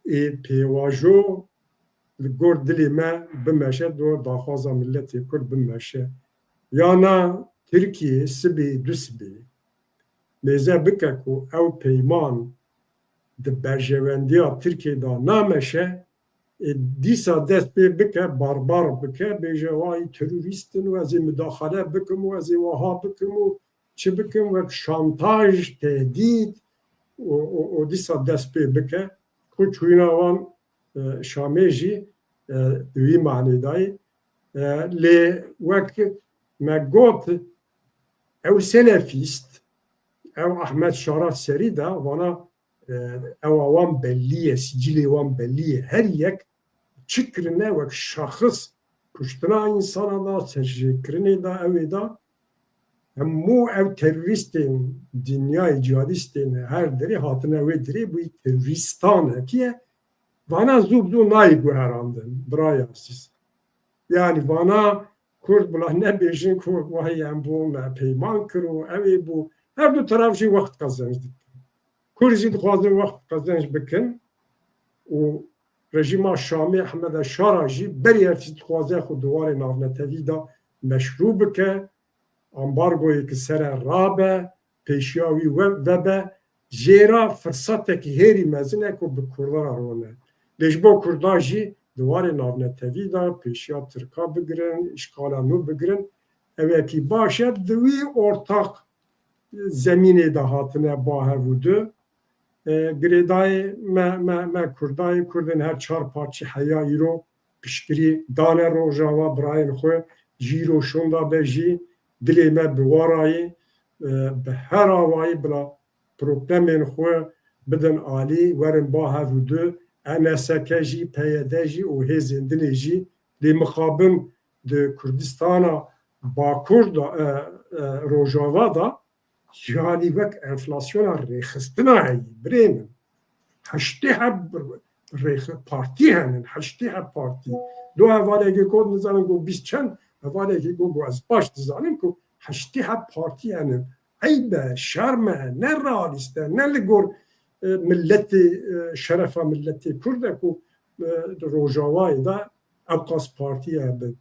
ê pêvajo li gor dilê me bimeşe, di gor daxwaza miletê Kurd bimeşe. Ya na Tirkiye sibê du sibê mêze bike ku ew peyman di berjewendiya Tirkiye de nameşe, ê dîsa dest pê bike, barbar bike, bêje, "Wayî terorîst in û ez ê mudaxale bikim û ez ê wiha bikim û çi bikim", wek şantaj, tehdît û, û, û dîsa dest pê bike. Ku çûyîna wan, e, Şamê jî, e, di wî manê de ye. E, lê wek me got, ew selefîst, ew Ahmet Şara serî de vana, e, ew a wan bellî ye, sicilê wan bellî ye. Her yek çi kirine wek şaxis kuştina însana da, serjêkirinê da, ew ê da. Hemû ew terorîstên dinyayê, cihadîstên her derê hatine wê derê, bûyî terorîstan e. Kî ye? Vana zû bi zû nayê guherandin, birayê azîz. Yanî vana Kurd bila nebêjin ku wahî em bû, me peyman kir û ew ê bû. Her du teraf jî wext qezenc dikin. Kurd jî dixwazin wext qezenc bikin û rejîma Şamê Ehmeda Şara jî berî her tişt dixwaze xwe di warê navnetewî de meşrû bike, ambargoyê ki sere rabe, pêşiya wî we-, vebe, jê re firsetekî hêrî mezin e ku bi Kurdan re rone. Lê ji bo Kurdan jî di warê navnetewî de pêşiya Tirka bigirin, îşxala nû bigirin, ew yekî baş e, di wî ortaq zemînê de hatine ba hev û du. E, girêdayê me, me, me Kurdayê, Kurdên her çar parçî heya îro piştgirî dane Rojava birayên xwe, ji îro şonda be jî dilê me bi wa rayî, e, bi her awayî bila problemên xwe bidin alî, werin ba hev û du, E N S K jî, P Y D jî û hêzên dinê jî, lê mixabin di Kurdistana Bakur da, e, e, Rojava da, yanî wek enflasyona rêxistina heyî, birê min. Heştê heb rêx-, partî henin, heştê heb partî. Do hevalekê got, nizanim got bîst çend, hevalekê got, got ez baş dizanim ku heştê heb partî henin. Eyb e, şerm e, ne realîst e, ne li gor, e, milletê, e, şerefa milletê Kurd e ku, e, di Rojavayê de ewqas partî hebin.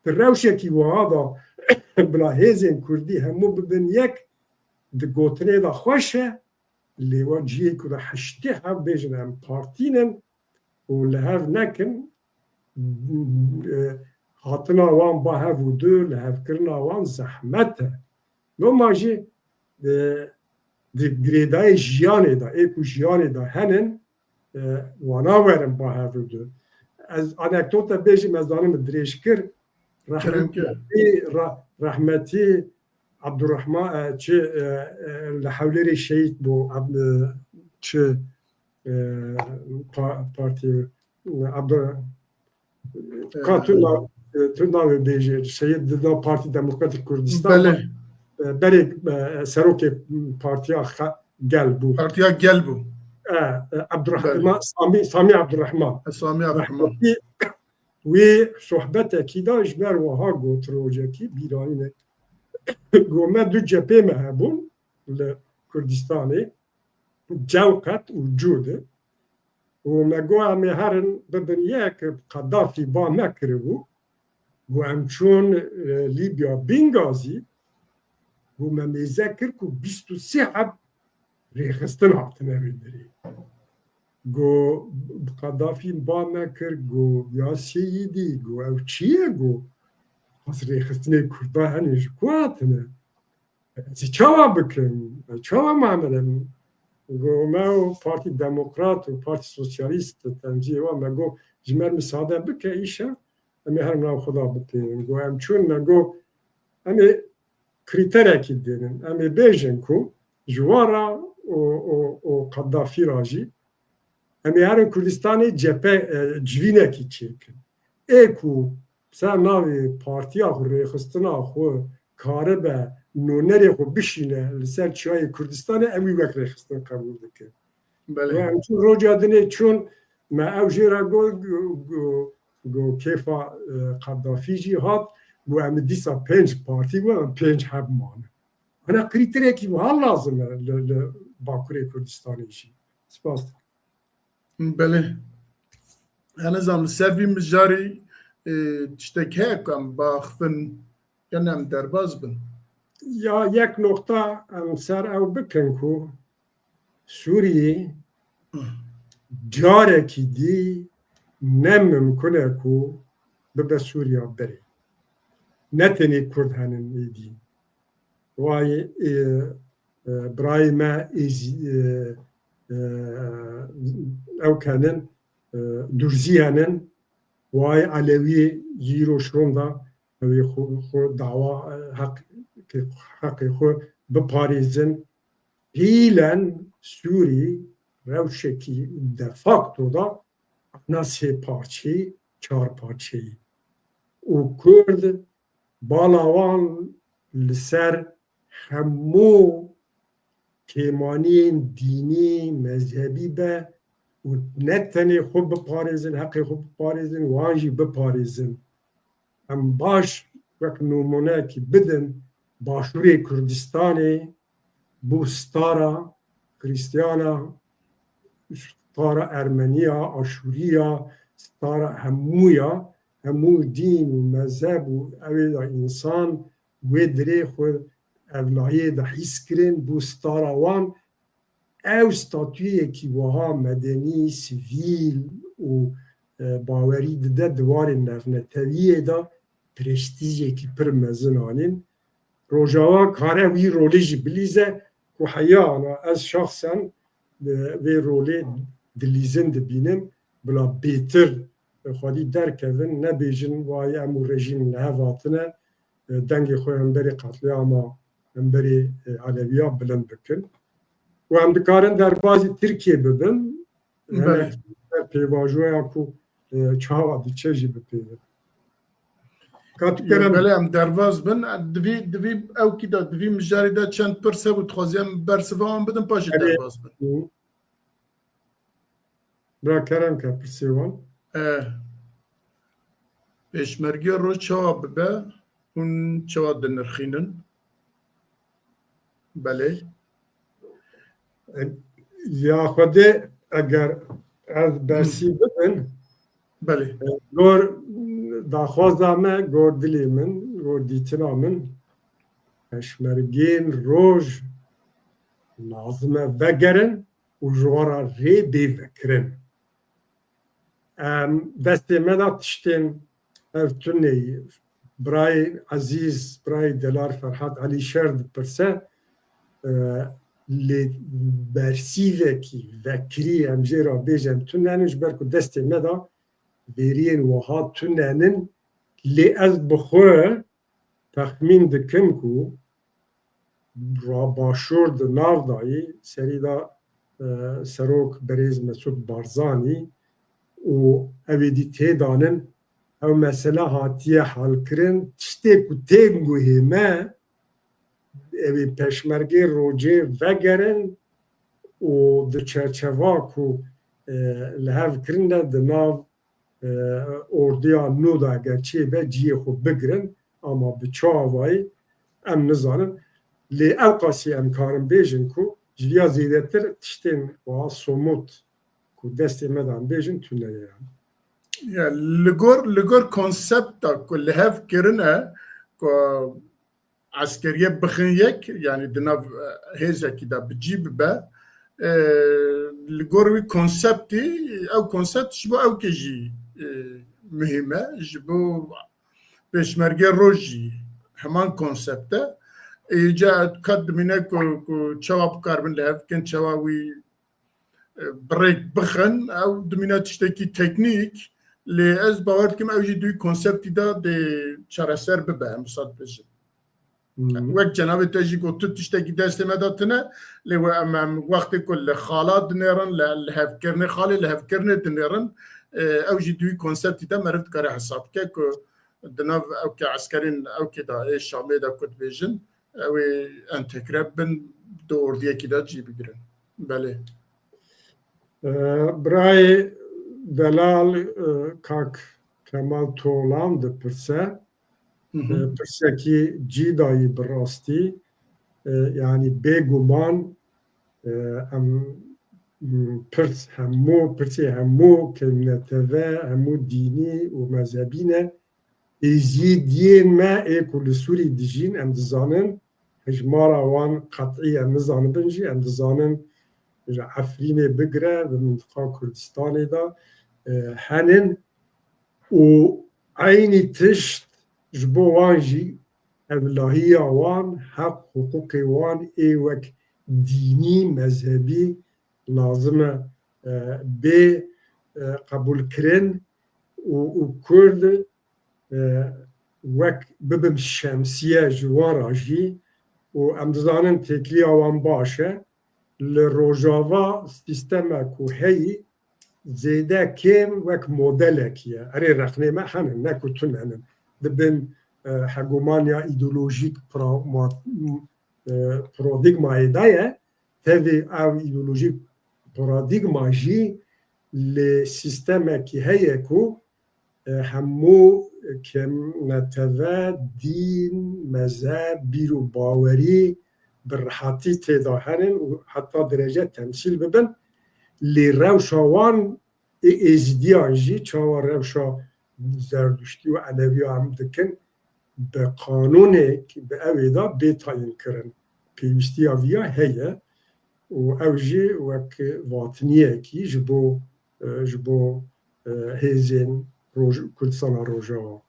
Di rewşekî wiha de bila hêzên Kurdî hemû bibin yek, di gotinê de xweş e, lê we cihê ku de heştê heb bêjin em partî nin û li hev nekin, e, hatina wan ba hev û du, li hevkirina wan zehmet e. Loma jî, e, di girêdayê jiyanê de, ê ku jiyanê de henin, e, wana werin ba hev û du. Ez anekdota bêjim, ez zanim dirêj kir. Kerem kir. Rehmetî, ra-, rehmetî Abdurrahman, e, çi, e, e, li Hewlêrê şehîd bû, Ab-, e, çi, e, pa-, partî, Abdur-, Ka tu na-, tu navê bêjê, şehîd di nav Partî Demokratîk Kurdistan Belê. E, berê, e, serokê Partiya Xe-, Gel bû. Partiya Gel bû. E, e, Abdurrahman, Belê. Samî, Samî Abdurrahman. E, Samî Abdurrahman. Rahmetî wî sohbetekî da ji ber wiha got rojekî bîranîne. Got me du cephê me hebûn li Kurdistanê. Cewqet û Cûd. Û me got, em ê herin bibin yek, Qedafî ba me kiribû. Got, em çûn, e, Lîbya, Bingazî. Got, me mêze kir ku bîst û sê heb rêxistin hatine vê derê. Got, Qedafî ba me kir, got, ya Seyîdî, got, ew çi ye? Got, ez rêxistinê Kurda hene ji ku hatine? Ez ê çawa bikim? Ez çawa mamele? Got, me û Partî Demokrat û Partî Sosyalîst temciyê wan me got, ji me re misade bike îşev, em ê herin nav xwe da bipeynin. Got, em çûn me got, em ê krîterekî dênin. Em ê bêjin ku ji wan re û, û, û Qedafî re jî em ê herin Kurdistanê cephe, e, civînekî çêkin. Ê ku ser navê partiya xwe, rêxistina xwe karibe nûnerê xwe bişîne li ser çiyayê Kurdistanê, em wî wek rêxistin qebûl dikin. Belê. Û em çûn roja dinê çûn, me ew jê re got, got, got, got kêfa, e, Qedafî jî hat, got em dîsa pênc partî bû, em pênc heb mane. Ana krîterekî wiha lazim e li, li Bakurê Kurdistanê jî. Spas dikim. Belê. Ez nizanim li ser vî mijarî, e, tiştek heye ku em biaxivin, yan em derbas bin? Ya yek noqta em ser ew bikin ku Sûriyê carekî dî ne mimkun e ku bibe Sûriya berê. Ne tenê Kurd henin êdî. Wayê, e, e, birayê me êzî, e, e, ew kenin, e, Durzî henin, Wayê Elewiyê jî îro şonda ew ê xwe, xwe dawa, e, heq-, heqê xwe biparêzin. Hîlen Sûrî rewşekî de facto da ana sê parçeyî, çar parçeyî û Kurd bala wan li ser hemû kêmaniyên dînî, mezhebî be û ne tenê xwe biparêzin, heqê xwe biparêzin, wan jî biparêzin. Em baş wek nûmuneyekî bidin, Başûrê Kurdistanê bû stara Xrîstiyana, stara Ermeniya, Aşûriya, stara hemûya, hemû dîn û mezheb û ewê de însan wê dirê xwe evlahiyê de hîs kirin, bû stara wan. Ew statuyekî wiha medenî, sivîl û, e, bawerî dide di warê navnetewiyê de prestîjekî pir mezin anîn. Rojava kare wî rolê jî bilîze ku heya ana ez şexsen, e, vê rolê dilîzin dibînim, bila bêtir, e, xwedî derkevin, nebêjin wayê em û rejîm li hev hatine, e, dengê xwe hemberî qetlîama, hemberî, e, Elewiya bilind bikin. Û em dikarin derbazî Tirkiyê bibin, Belê. Hinek ser pêvajoya ku, e, çawa diçe jî bipeyvin. Ka tu kerem. Belê, em derbaz bin. Divî, divî ewkî de, divî mijarê de çend pirs hebû, dixwazî em bersiva wan bidin, paşê Belê. derbaz bin. Hı. Bira kerem ke pirsê wan. E, Pêşmerge roj çawa bibe, hûn çawa dinirxînin? Belê. Ya Xwedê, eger ez bersî bibim, Belê. gor daxwaza me, gor dilê min, gor dîtina min, pêşmergên roj lazim e vegerin û ji wan re rê bê vekirin. Em destê me de tiştên ev tuneyî, birayê ezîz, birayê delal Ferhat Elîşer dipirse, e, lê bersîvekî vekirî em jê re bêjin tune ne, ji ber ku destê me de vêriyên wiha tune nin, lê ez bi xwe texmîn dikim ku ra-, Başûr di nav dayî, serî de, e, serok birêz Mesûd Barzanî û ew ê dî têdanin, ew mesele hatiye halkirin. Tiştê ku tê guhê me, ew ê pêşmergê rojê vegerin û di çerçeva ku, e, li hev kirine di nav e, ordiya nû de eger çêbe cihê xwe bigirin, ama bi çi avayî em nizanin. Lê ewqasî em karin bêjin ku ji viya zêdetir tiştên wiha somut ku destê me de em bêjin tune ye. Ya, li gor, li gor konsepta ku li hev kirine ku eskeriye bixin yek, yanî di nav, e, hêzekî de bi cî bibe. E, li gor wî konseptî, ew konsept ji bo ewkê jî, e, muhîm e, ji bo pêşmerge roj jî heman konsept e. Ê, ca ka dimîne ku, ku çawa bikaribin li hev bikin, çawa wî bi rêk bixin, ew dimîne tiştekî teknîk, lê ez bawer dikim ew jî di wî konseptî de dê çareser bibe, em wisa dibêjin. Hmm. Wek cenabê te jî got, tu tiştekî destê me de tune, lê we em, em wextê ku li xala dinêrin, li, li hevkirinê, xalê li hevkirinê dinêrin, e, ew jî di wî konseptî de meriv dikare hesab bike ku di nav ewke eskerên ewkê de, ê Şamê de ku dibêjin, ew ê entegre bin, di ordiyekî de cî bigirin. Belê. E, birayê delal, e, kak Kemal Tolan dipirse, Hı hı. e, pirsekî cî dayî bi rastî, e, yanî bêguman, e, em, m, pirs hemû, pirsê hemû kevneteve, hemû dînî û mezhebî ne. Êzîdiyên me ê ku li Sûrî dijîn, em dizanin, hejmara wan qet'î em nizanibin jî, em dizanin ji Efrînê bigire, di mintiqa Kurdistanê de, e, henin û eynî tişt ji bo wan jî evlahiya wan, heq hiqûqê wan ê wek dînî, mezhebî lazim e, e, bê, e, qebûlkirin û, û Kurd, e, wek bibin şemsiye ji wan re jî û em dizanin têkiliya wan baş e. Li Rojava sîstemek ku heyî zêde kêm wek modelekî ye. Erê rexnê me henin, ne ku tune nin. Di bin, e, hegemoniya îdeolojîk pra-, ma-, e, paradîgmayê de ye. Tevî ev îdeolojîk paradîgma jî li sîstemekî heye ku, e, hemû kêm neteve, dîn, mezheb, bîr û bawerî bi rehatî tê de henin û heta derece temsîl bibin. Lê rewşa wan ê êzidiyan jî çawa rewşa zerduştî û elewiya em dikin, bi qanûnê ki bi ew ê de bê tayînkirin. Pêwîstiya viya heye û ew jî wek vatiniyekî ji bo, e, ji bo, e, hêzên Roj-, Kurdistana Rojava.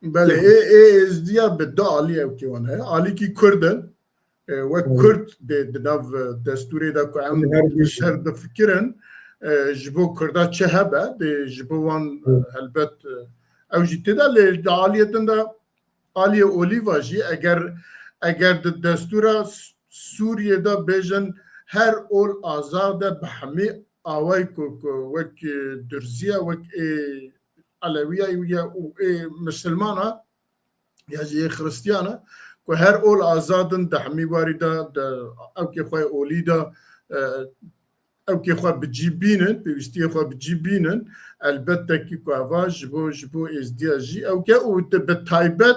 Belê, ê, ê êzdiya bi du alî ew kê wan heye. Alîkî Kurd in, e, wek Kurd dê di nav, e, destûrê de ku em li ser difikirin, e, ji bo Kurda çi hebe, dê ji bo wan, e, helbet, e, ew jî tê de, lê di aliyê din de aliyê olî ve jî eger, eger di destûra S-, Sûriyê de bêjin her ol azad e bi hemî awayî ku, ku wek, e, Durziya, wek ê Elewiya ye û ê Misilmana, ya jî yê Xiristiyana, ku her ol azad in di hemî warî de, di ewkê xwe yê olî de, e, ewkê xwe bi cî bînin, pêwîstiyê xwe bi cî bînin, elbette kî ku eva ji bo, ji bo êzdiya jî ewke û di, bi taybet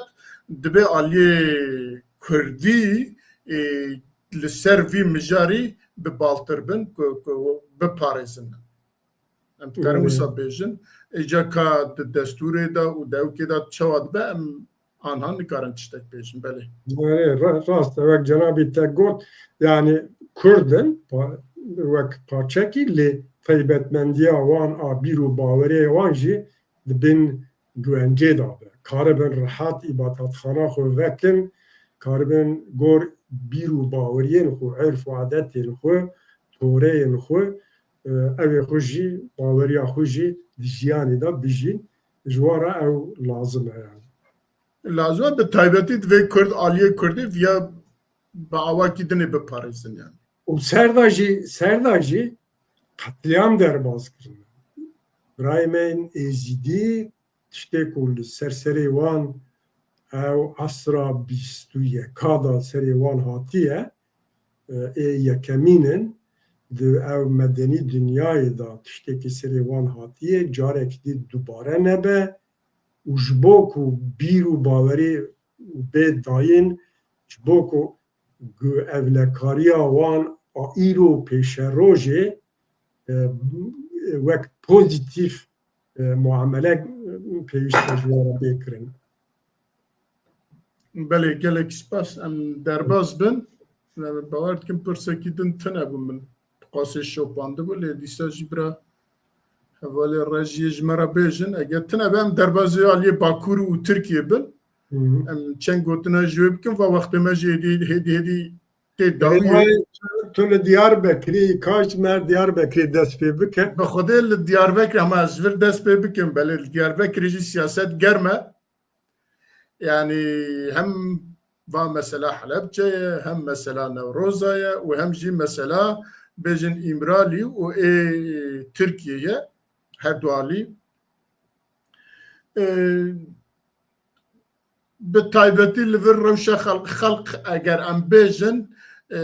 dibê aliyê Kurdî, e, li ser vî mijarî bi baltir bin ku, ku biparêzin. Em dikarin wisa bêjin. Êca ka di destûrê de û di ewkê de çawa dibe, em anha nikarin tiştek bêjin. Belê. Erê, ra-, rast e, wek cenabî te got, yani Kurd in, pa-, wek parçekî lê taybetmendiya wan a bîr û baweriyê wan jî di bin güvencê de be. Karibin rehat îbadatxana xwe vekin, karibin gor bîr û baweriyên xwe, urf û adetên xwe, toreyên xwe, e, ew ê xwe jî, baweriya xwe jî di jiyanê de bijîn. Ji wan re ew lazim e yani. Lazim e, bi taybetî divê Kurd, aliyê Kurdî viya bi awakî dinê biparêzin yani. Û ser de jî, ser de jî qetlîam derbas kirine. Birayê me yên Êzîdî tiştê ku li ser serê wan ew esra bîst û yeka de serê wan hatiye, e, ê yekemîn in, di ew medenî dinyayê de tiştekî serê wan hatiye, carek dî dubare nebe û ji bo ku bîr û bawerî bê dayîn, ji bo ku gu-, ewlekariya wan a îro pêşerojê, e, wek pozîtîf, e, muamele, e, pêwîst e ji wan re bê kirin. Belê, gelek spas. Em derbas bin. Em bawer dikin pirsekî din tune bû min. Qasê şopandibû, lê dîsa jî bira hevalê rejiyê ji me re bêjin. Eger tune be, em derbazê aliyê Bakur û Tirkiyê bin. Hı hı. Em çend gotina ji wê bikin, va wextê me jî hêdî, hêdî, hêdî tê dawiyê. Vay, tu li Diyarbekirî, kaş mer Diyarbekirê dest pê bike. Bi Xwedê li Diyarbekirê, hema ez ji vir dest pê bikim, belê li Diyarbekirê jî siyaset germ e. Yani hem va mesela Helebce ye, hem mesela Newroza ye û hem jî mesela bêjin Îmralî û ê Tirkiyê ye, her du alî. Ee, bi taybetî li vir rewşa xelq, xelq eger em bêjin, e,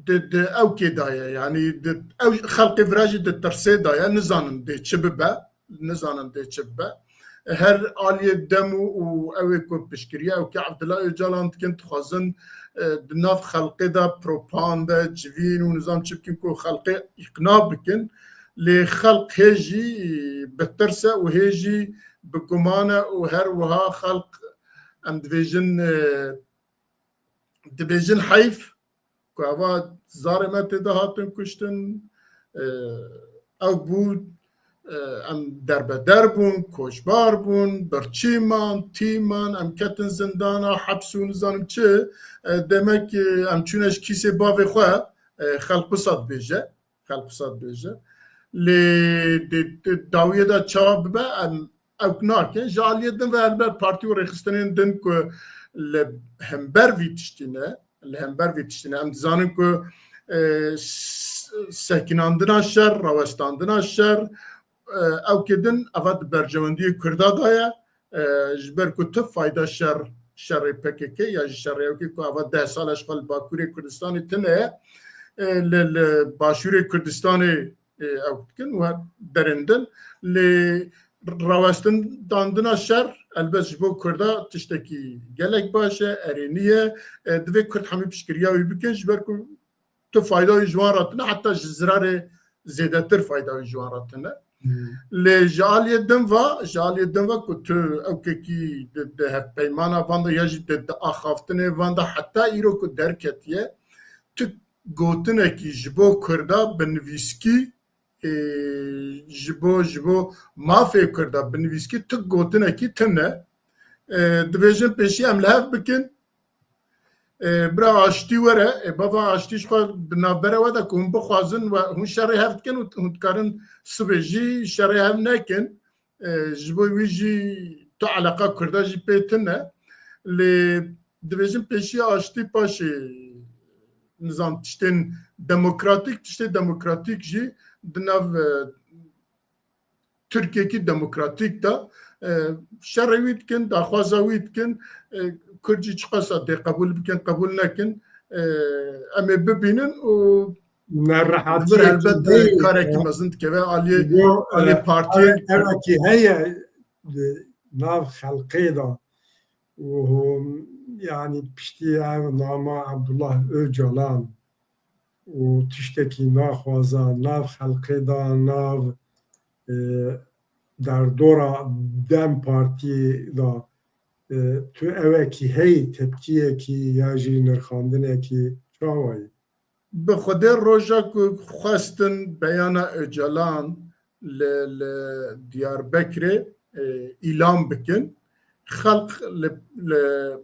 di, di ewkê de ye, yanî di, ew xelkê vira jî di tirsê de ye, nizanin dê çi bibe, nizanin dê çi bibe. Her aliyê dem û, û ew ê ku piştgiriya ew ke Abdullah Ocalan dikin, dixwazin, e, di nav xelkê de propagande, civîn û nizam çi bikin ku xelkê îqna bikin. Lê xelk hê jî bi tirs e û hê jî bi guman e û her wiha xelk, em dibêjin, e, dibêjin heyf ku eva zarê me tê de hatin kuştin, e, ew bû, e, em derbeder bûn, koçbar bûn, birçî man, tî man, em ketin zindana, heps û nizanim çi, e, demek, e, em çûne ji kîsê bavê xwe, e, xelk wisa dibêje. Xelk wisa dibêje. Lê di, di dawiyê de çawa bibe, em ew nakin. Ji aliyê din ve helbet partî û rêxistinên din ku li hember vî tiştî ne, li hember vî tiştî ne. Em dizanin ku, e, s-, sekînandina şer, rawestandina şer, e, ew kê din eva di berjewendiyê Kurda de ye. E, ji ber ku tu fayda şer, şerê P K K ya jî şerê ew kê ku eva deh sal e ji xwe li Bakurê Kurdistanê tune ye, e, li, li Başûrê Kurdistanê, e, ew dikin û her derên din. Lê rawestindandina şer, elbet ji bo Kurda tiştekî gelek baş e, erênî ye. E, divê Kurd hemî piştgiriya wî bikin, ji ber ku tu fayda wî ji wan re tune, heta ji zirarê zêdetir fayda wî ji wan re tune. Hmm. Lê ji aliyê din ve, ji aliyê din ve ku tu ewkekî di, di hevpeymana van de ya jî di, di axaftinê van de heta îro ku derketiye, tu gotinekî ji bo Kurda bi nivîskî, e, ji bo, ji bo mafê Kurda bi nivîskî tu gotinekî tune. E, dibêjin pêşî em li hev bikin. E, bira aştî were, e, bava aştî ji xwe di navbera we de ku hûn bixwazin we hûn şerê hev dikin û hûn dikarin sibê jî şerê hev nekin. E, ji bo wî jî tu eleqa Kurda jî pê tune. Lê dibêjin pêşî aştî paşê nizam tiştên demokratîk, tiştê demokratîk jî di nav, e, Tirkiyekî demokratîk de, e, şerê wî dikin, daxwaza wî dikin, e, Kurd jî çiqasa dê qebûl bikin, qebûl nekin, e, em ê bibînin û Nerehatiyekî vir helbet, e, heye, karekî e, mezin dikeve aliyê, yo, aliyê e, partiyên, e, erekî heye, e, nav xelqê de û, yanî, piştî ev nama Abdullah Öcalan û tiştekî naxwaza nav xelqê de, nav, e, derdora DEM Partiyê de, e, tu ewekî heyî, tepkiyekî ya jî nirxandinekî çawa ye? Bi Xwedê roja ku xwestin beyana Ocalan li, li Diyarbekirê, e, îlan bikin, xelq li, li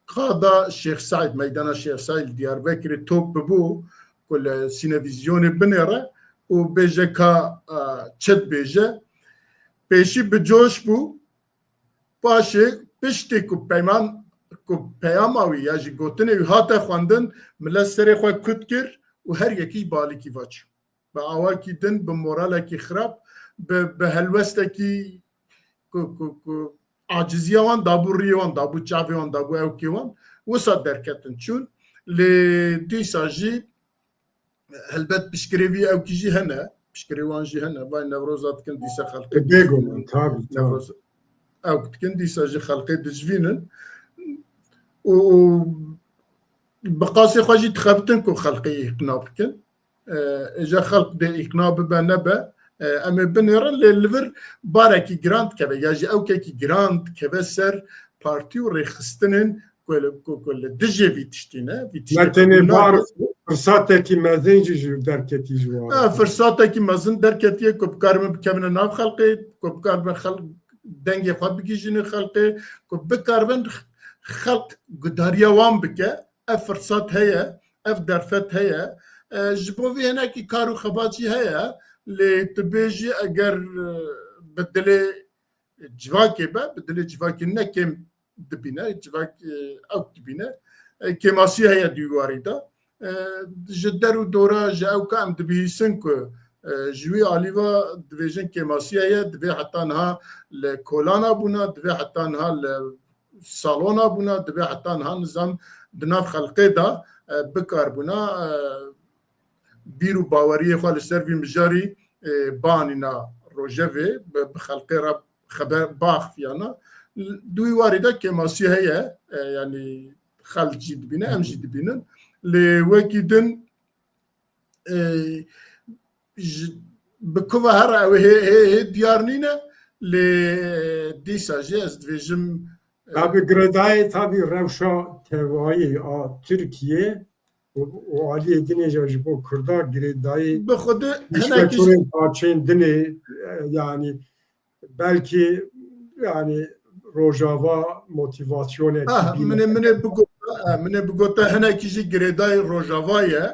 qada Şêx Seîd, meydana Şêx Seîd li Diyarbekirê top bibû ku li sînevizyonê binêre û bêje ka, e, çi dibêje. Pêşî bi coş bû, paşê piştî ku peyman, ku peyama wî ya jî gotinê wî hate xwendin, milet serê xwe kut kir û her yekî balîkî va çû. Bi awakî din, bi moralekî xirab, bi, bi helwestekî ku, ku, ku aciziya wan dabû riyê wan, dabû çavê wan, dabû ewkê wan, wisa derketin çûn. Lê dîsa jî helbet piştgirê vî ewkî jî hene, piştgirê wan jî hene. Vay Newroza dikin dîsa xelqê E, bêguman, dijînin. Tabii, tabii. Newroz ewk dikin dîsa jî xelqê dijvînin. Û, û bi qasê xwe jî dixebitin ku xelqê îqna bikin. E, îja xelq dê îqna bibe nebe, e, em ê binêrin, lê li vir barekî giran dikeve, ya jî ewkekî giran dikeve ser partî û rêxistinên ku li, ku, ku li dijê vî tiştî ne, vî tiştê Ne tenê qebûl bar, nakin. Firsatekî mezin jî ji derketî ji wan. Ha, firsatekî mezin derketiye ku bikaribin bikevine nav xelqê, ku bikaribin xelq dengê xwe bigihîjînin xelqê, ku bikaribin xelq gudariya wan bike. Ev firsat heye, ev derfet heye. E, ji bo vê hinekî kar û xebat jî heye, lê tu bêjî eger, e, bi dilê civakê be, bi dilê civakê ne kêm dibîne, civak, e, ewk dibîne. E, kêmasî heye di wî warî de. E, ji der û dora, ji ewka em dibihîsin ku, e, ji wî alî ve dibêjin kêmasî heye, divê heta niha li kolana bûna, divê heta niha li salona bûna, divê heta niha nizam di nav xelqê de, e, bikarbûna, e, bîr û baweriyê xwe li ser vî mijarî, e, banîna rojevê, bi, bi xelqê re xeber baxiviyana. Di wî warî de kêmasî heye, e, yanî xelk jî dibîne, em jî dibînin. Lê wekî din, e, ji, bi ku ve here ew hê, hê, hê diyar nîne, lê dîsa jî ez dibêjim, e, Tabi girêdayî, tabi rewşa tevayî a Tirkiye û, û aliyê dinê jî ji bo Kurda girêdayî Bi xwedê hinekî jî parçeyên dinê, e, yanî belkî, yanî Rojava motivasyonekî Ah, bîne. Min ê, min ê bigota, eh, min ê bigota hinekî jî girêdayî Rojava ye.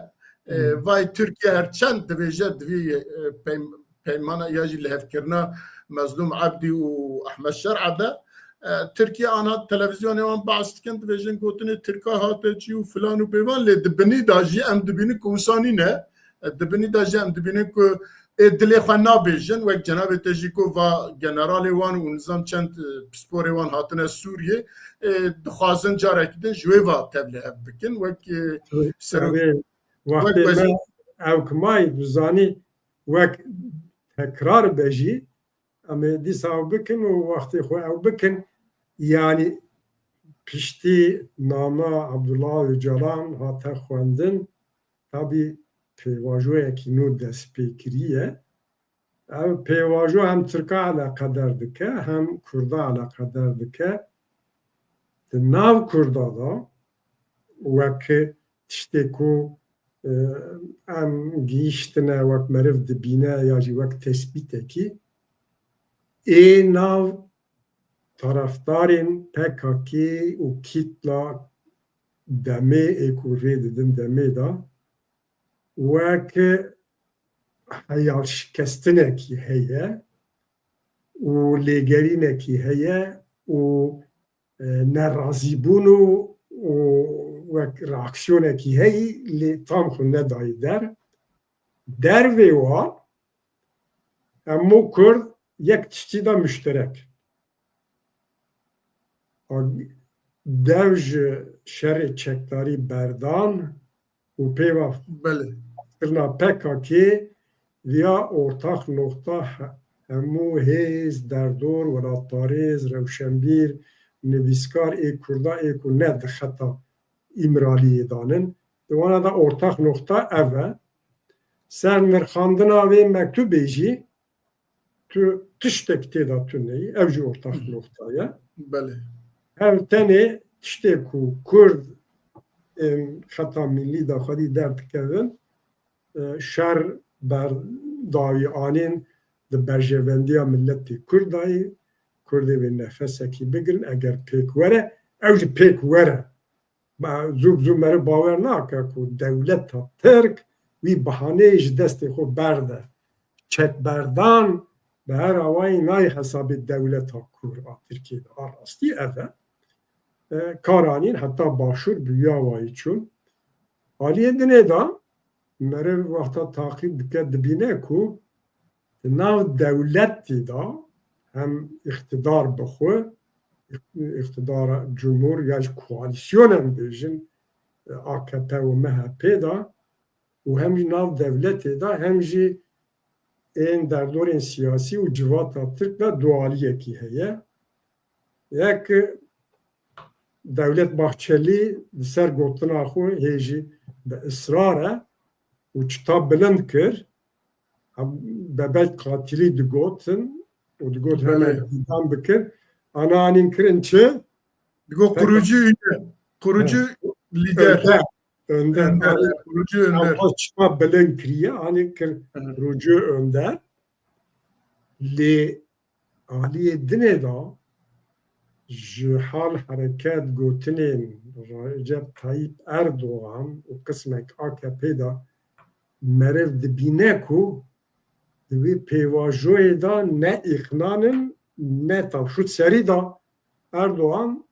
E, Hmm. Vay Tirkiye her çend dibêje divê, e, peym-, peymana ya jî lihevkirina Mezlûm Ebdî û Ehmed Şer'a de, e, Tirkiye ana televîzyonê wan behs dikin, dibêjin gotinê Tirka hate çî û filan û bêvan, lê di binî de jî em dibînin ku wisa nîne. E, di binî de jî em dibînin ku ê dilê xwe nabêjin, wek cenabê te jî ku va generalê wan û nizam çend, e, pisporê wan hatine Sûriyê, e, dixwazin carekî din ji wê va tevlihev bikin. Wek, e, Tabii, serok-, tabii. Wek Wextê me wezîr- ew ki mayî dizanî wek tekrar be jî, em ê dîsa ew bikin û wextê xwe ew bikin. Yanî piştî nama Abdullah Öcalan hate xwendin, tabî pêvajoyekî nû dest pê kiriye. Ev pêvajo hem Tirka eleqeder dike, hem Kurda eleqeder dike. Di nav Kurda de wek tiştê ku, e, em gihîştine, wek meriv dibîne ya jî wek tespîtekî, ê nav tarafdarên P K K û kîtla demê ê ku rê didin demê de, wek heyalşikestinekî heye û lêgerînekî heye û, e, nerazîbûn û, û wek reaksiyonekî heyî, lê tam xwe nedayî der. Dervê wan, hemû Kurd yek tiştî de muşterek. Dev ji şerê çekdarî berdan û pêva Belê. kirina P K K viya ortax noxta he-, hemû hêz, derdor, welatparêz, rewşenbîr, nivîskar ê Kurda ê ku ne di xeta Îmraliyê danin. Di wana de ortax noxta ev e. Ser nirxandina vê mektubê jî tu tiştek tê de tu neyî, ew jî ortax Hı hı. noxta ye. Belê. Ev tenê tiştê ku Kurd ên xeta millî de xwedî derdikevin, e, şer ber dawî anîn di berjevendiya miletê Kurd de yî, Kurdê vê nefesekî bigirin, eger pêk were, ew jî pêk were. Ba-, zû bi zû meriv bawer nake ku dewleta Tirk wî bihaneyê ji destê xwe berde. Çekberdan bi her awayî nayê hesabê dewleta Kurd a Tirkiyê de. A rastî ev e. E, karanîn heta Başûr bi wî awayî çûn. Aliyê dinê de meriv wexta taqîb dike, dibîne ku di nav dewletê de hem îqtidar bi xwe, îqtidara cumhur ya jî koalîsyon em bêjin, A K P û M H P de û hem jî nav dewletê de hem jî ên derdorên siyasî û civata Tirk de dualiyekî heye. Yek Dewlet Bahçelî di ser gotina xwe hê jî bi israr e û çita bilind kir. Bebek qatilî digotin û digot hemen Belê. îdam bikin. Ana anîn kirin çi? Digot Peki. kurucu üye, kurucu Evet. lider. Önder. Önder, Önder, evet, kurucu önder. Ama çima bilind kiriye, anî kir Hı hı. kurucu önder. Lê aliyê dinê de ji hal hereket gotinên Recep Tayyip Erdogan û qismek A K P de meriv dibîne ku di wî pêvajoyê de ne îqnan in, ne tam. Şût serî de Erdogan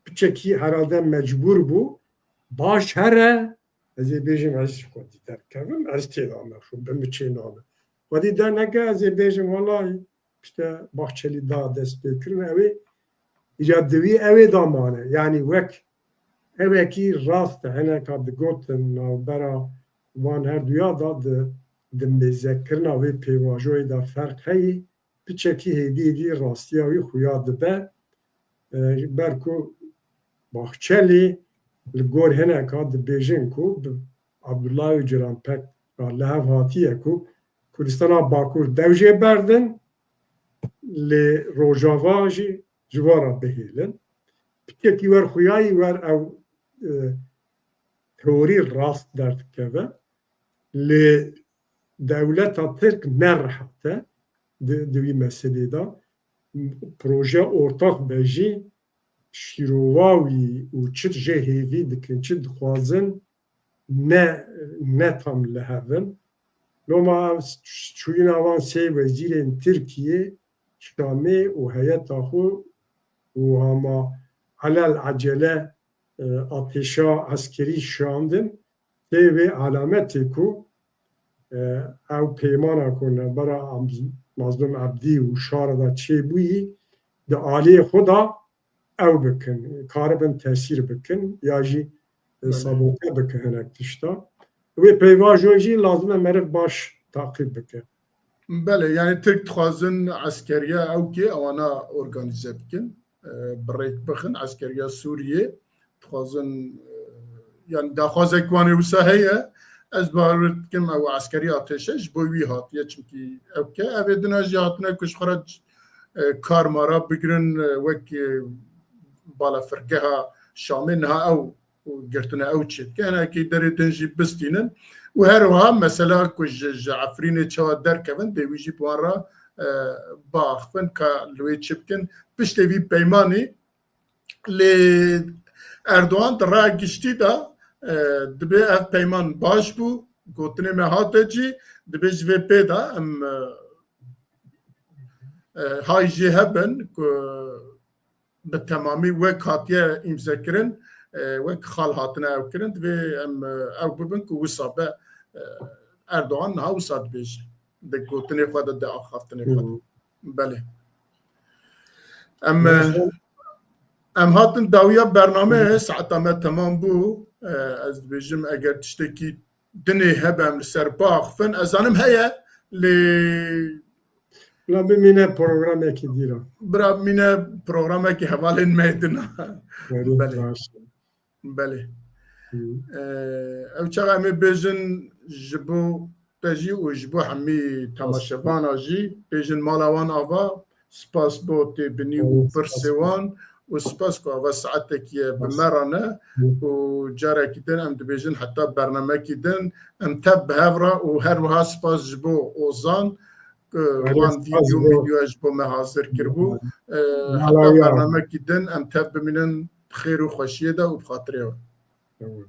piçekî herhalde mecbûr bû. Baş here, ez ê bêjim, ez xwedî derkevim, ez tê de me xwe bi min çê nabe. Xwedî derneke, ez ê bêjim, welahî, işte, Bahçelî da dest pê kirin, ew ê, îca di wî ew ê da mane. Yanî wek, ewekî rast e, hineka digotin navbera wan her duya da di, di mêzekirina wê pêvajoyê de ferq heyî, piçekî hêdî hêdî rastiya wî xuya dibe. E, ji ber ku Bahçelî li gor hineka dibêjin ku bi Abdullah Öcalan pek re li hev hatiye ku Kurdistana Bakur dev jê berdin, lê Rojava jî ji wan re bihêlin. Piçekî wer xuyayî wer ew, e, teorî rast derdikeve. Lê dewleta Tirk ne rehet e di, di wî meselê de. Proje ortax be jî şîrova wî û çi jê hêvî dikin, çi dixwazin, ne, ne tam li hev in. Loma ev çûyîna van sê wezîrên Tirkiyê Şamê û heyeta xwe û hama elel ecele, e, atêşa eskerî şandin, tê vê alametê ku, e, ew peymana ku navbera Am-, Mazlûm Ebdî û Şara de çêbûyî di aliyê xwe de ew bikin, karibin tesîr bikin ya jî, e, Belê. sabote bikin hinek tişta. Wê peyvajo jî lazim e meriv baş taqîb bike. Belê, yani Tirk dixwazin eskeriya ewkê ewana organîze bikin, e, bi rêk bixin, eskeriya Sûriyê dixwazin, e, yani daxwazek wan ê wisa heye, ez bawer dikim ew eskeriya atêşe ji bo wî hatiye, çimkî ewke ev ê dina jî hatine ku ji xwe re, e, kar mara bigirin, e, wek, e, balafirgeha Şamê niha ew û girtina ew çêdike, hinekî derê din jî bistînin. Û her wiha mesela ku ji, ji Efrînê çawa derkevin, dê wî jî bi wan re, e, biaxivin ka li wê çi bikin. Piştê vî peymanî lê Erdogan di raya giştî de, e, dibê ev peyman baş bû, gotinê me hate cî, dibê ji vê pê de em, e, e, hay jê hebin ku bi temamî wek hatiye îmzekirin, e, wek xal hatine ew kirin, divê em, e, ew bibin ku wisa be, e, Erdogan niha wisa dibêje. Di gotinê xwe de, di axaftinê xwe de. Hı. Belê. Em, e, Mesela em hatin dawiya bername, saeta me temam bû. E, ez dibêjim eger tiştekî dinê hebe em li ser biaxifin. Ez zanim heye, lê Bila bimîne programekî dî re. Bira bimîne programekî hevalên me dina. Belê, Belê. baş e. Belê. Hı. Ee, ew çaxa em ê bêjin ji bo te jî û ji bo hemî temaşevana jî bêjin mala wan ava, spas bo têbinî û Belê, pirsê spas. wan û spas ku ava saetekî ye bi Spas. me re ne Hı. û carekî din em dibêjin heta bernamekî din em tev bi hev re û her wiha spas ji bo Ozan ku Belê, wan spas vîdyo bo. vîdyoya ji bo me hazir kiribû. Hı. Ee, Mala heta ya. bernamekî din em tev bimînin bi xêr û xweşiyê de û bi xatirê we. Hı.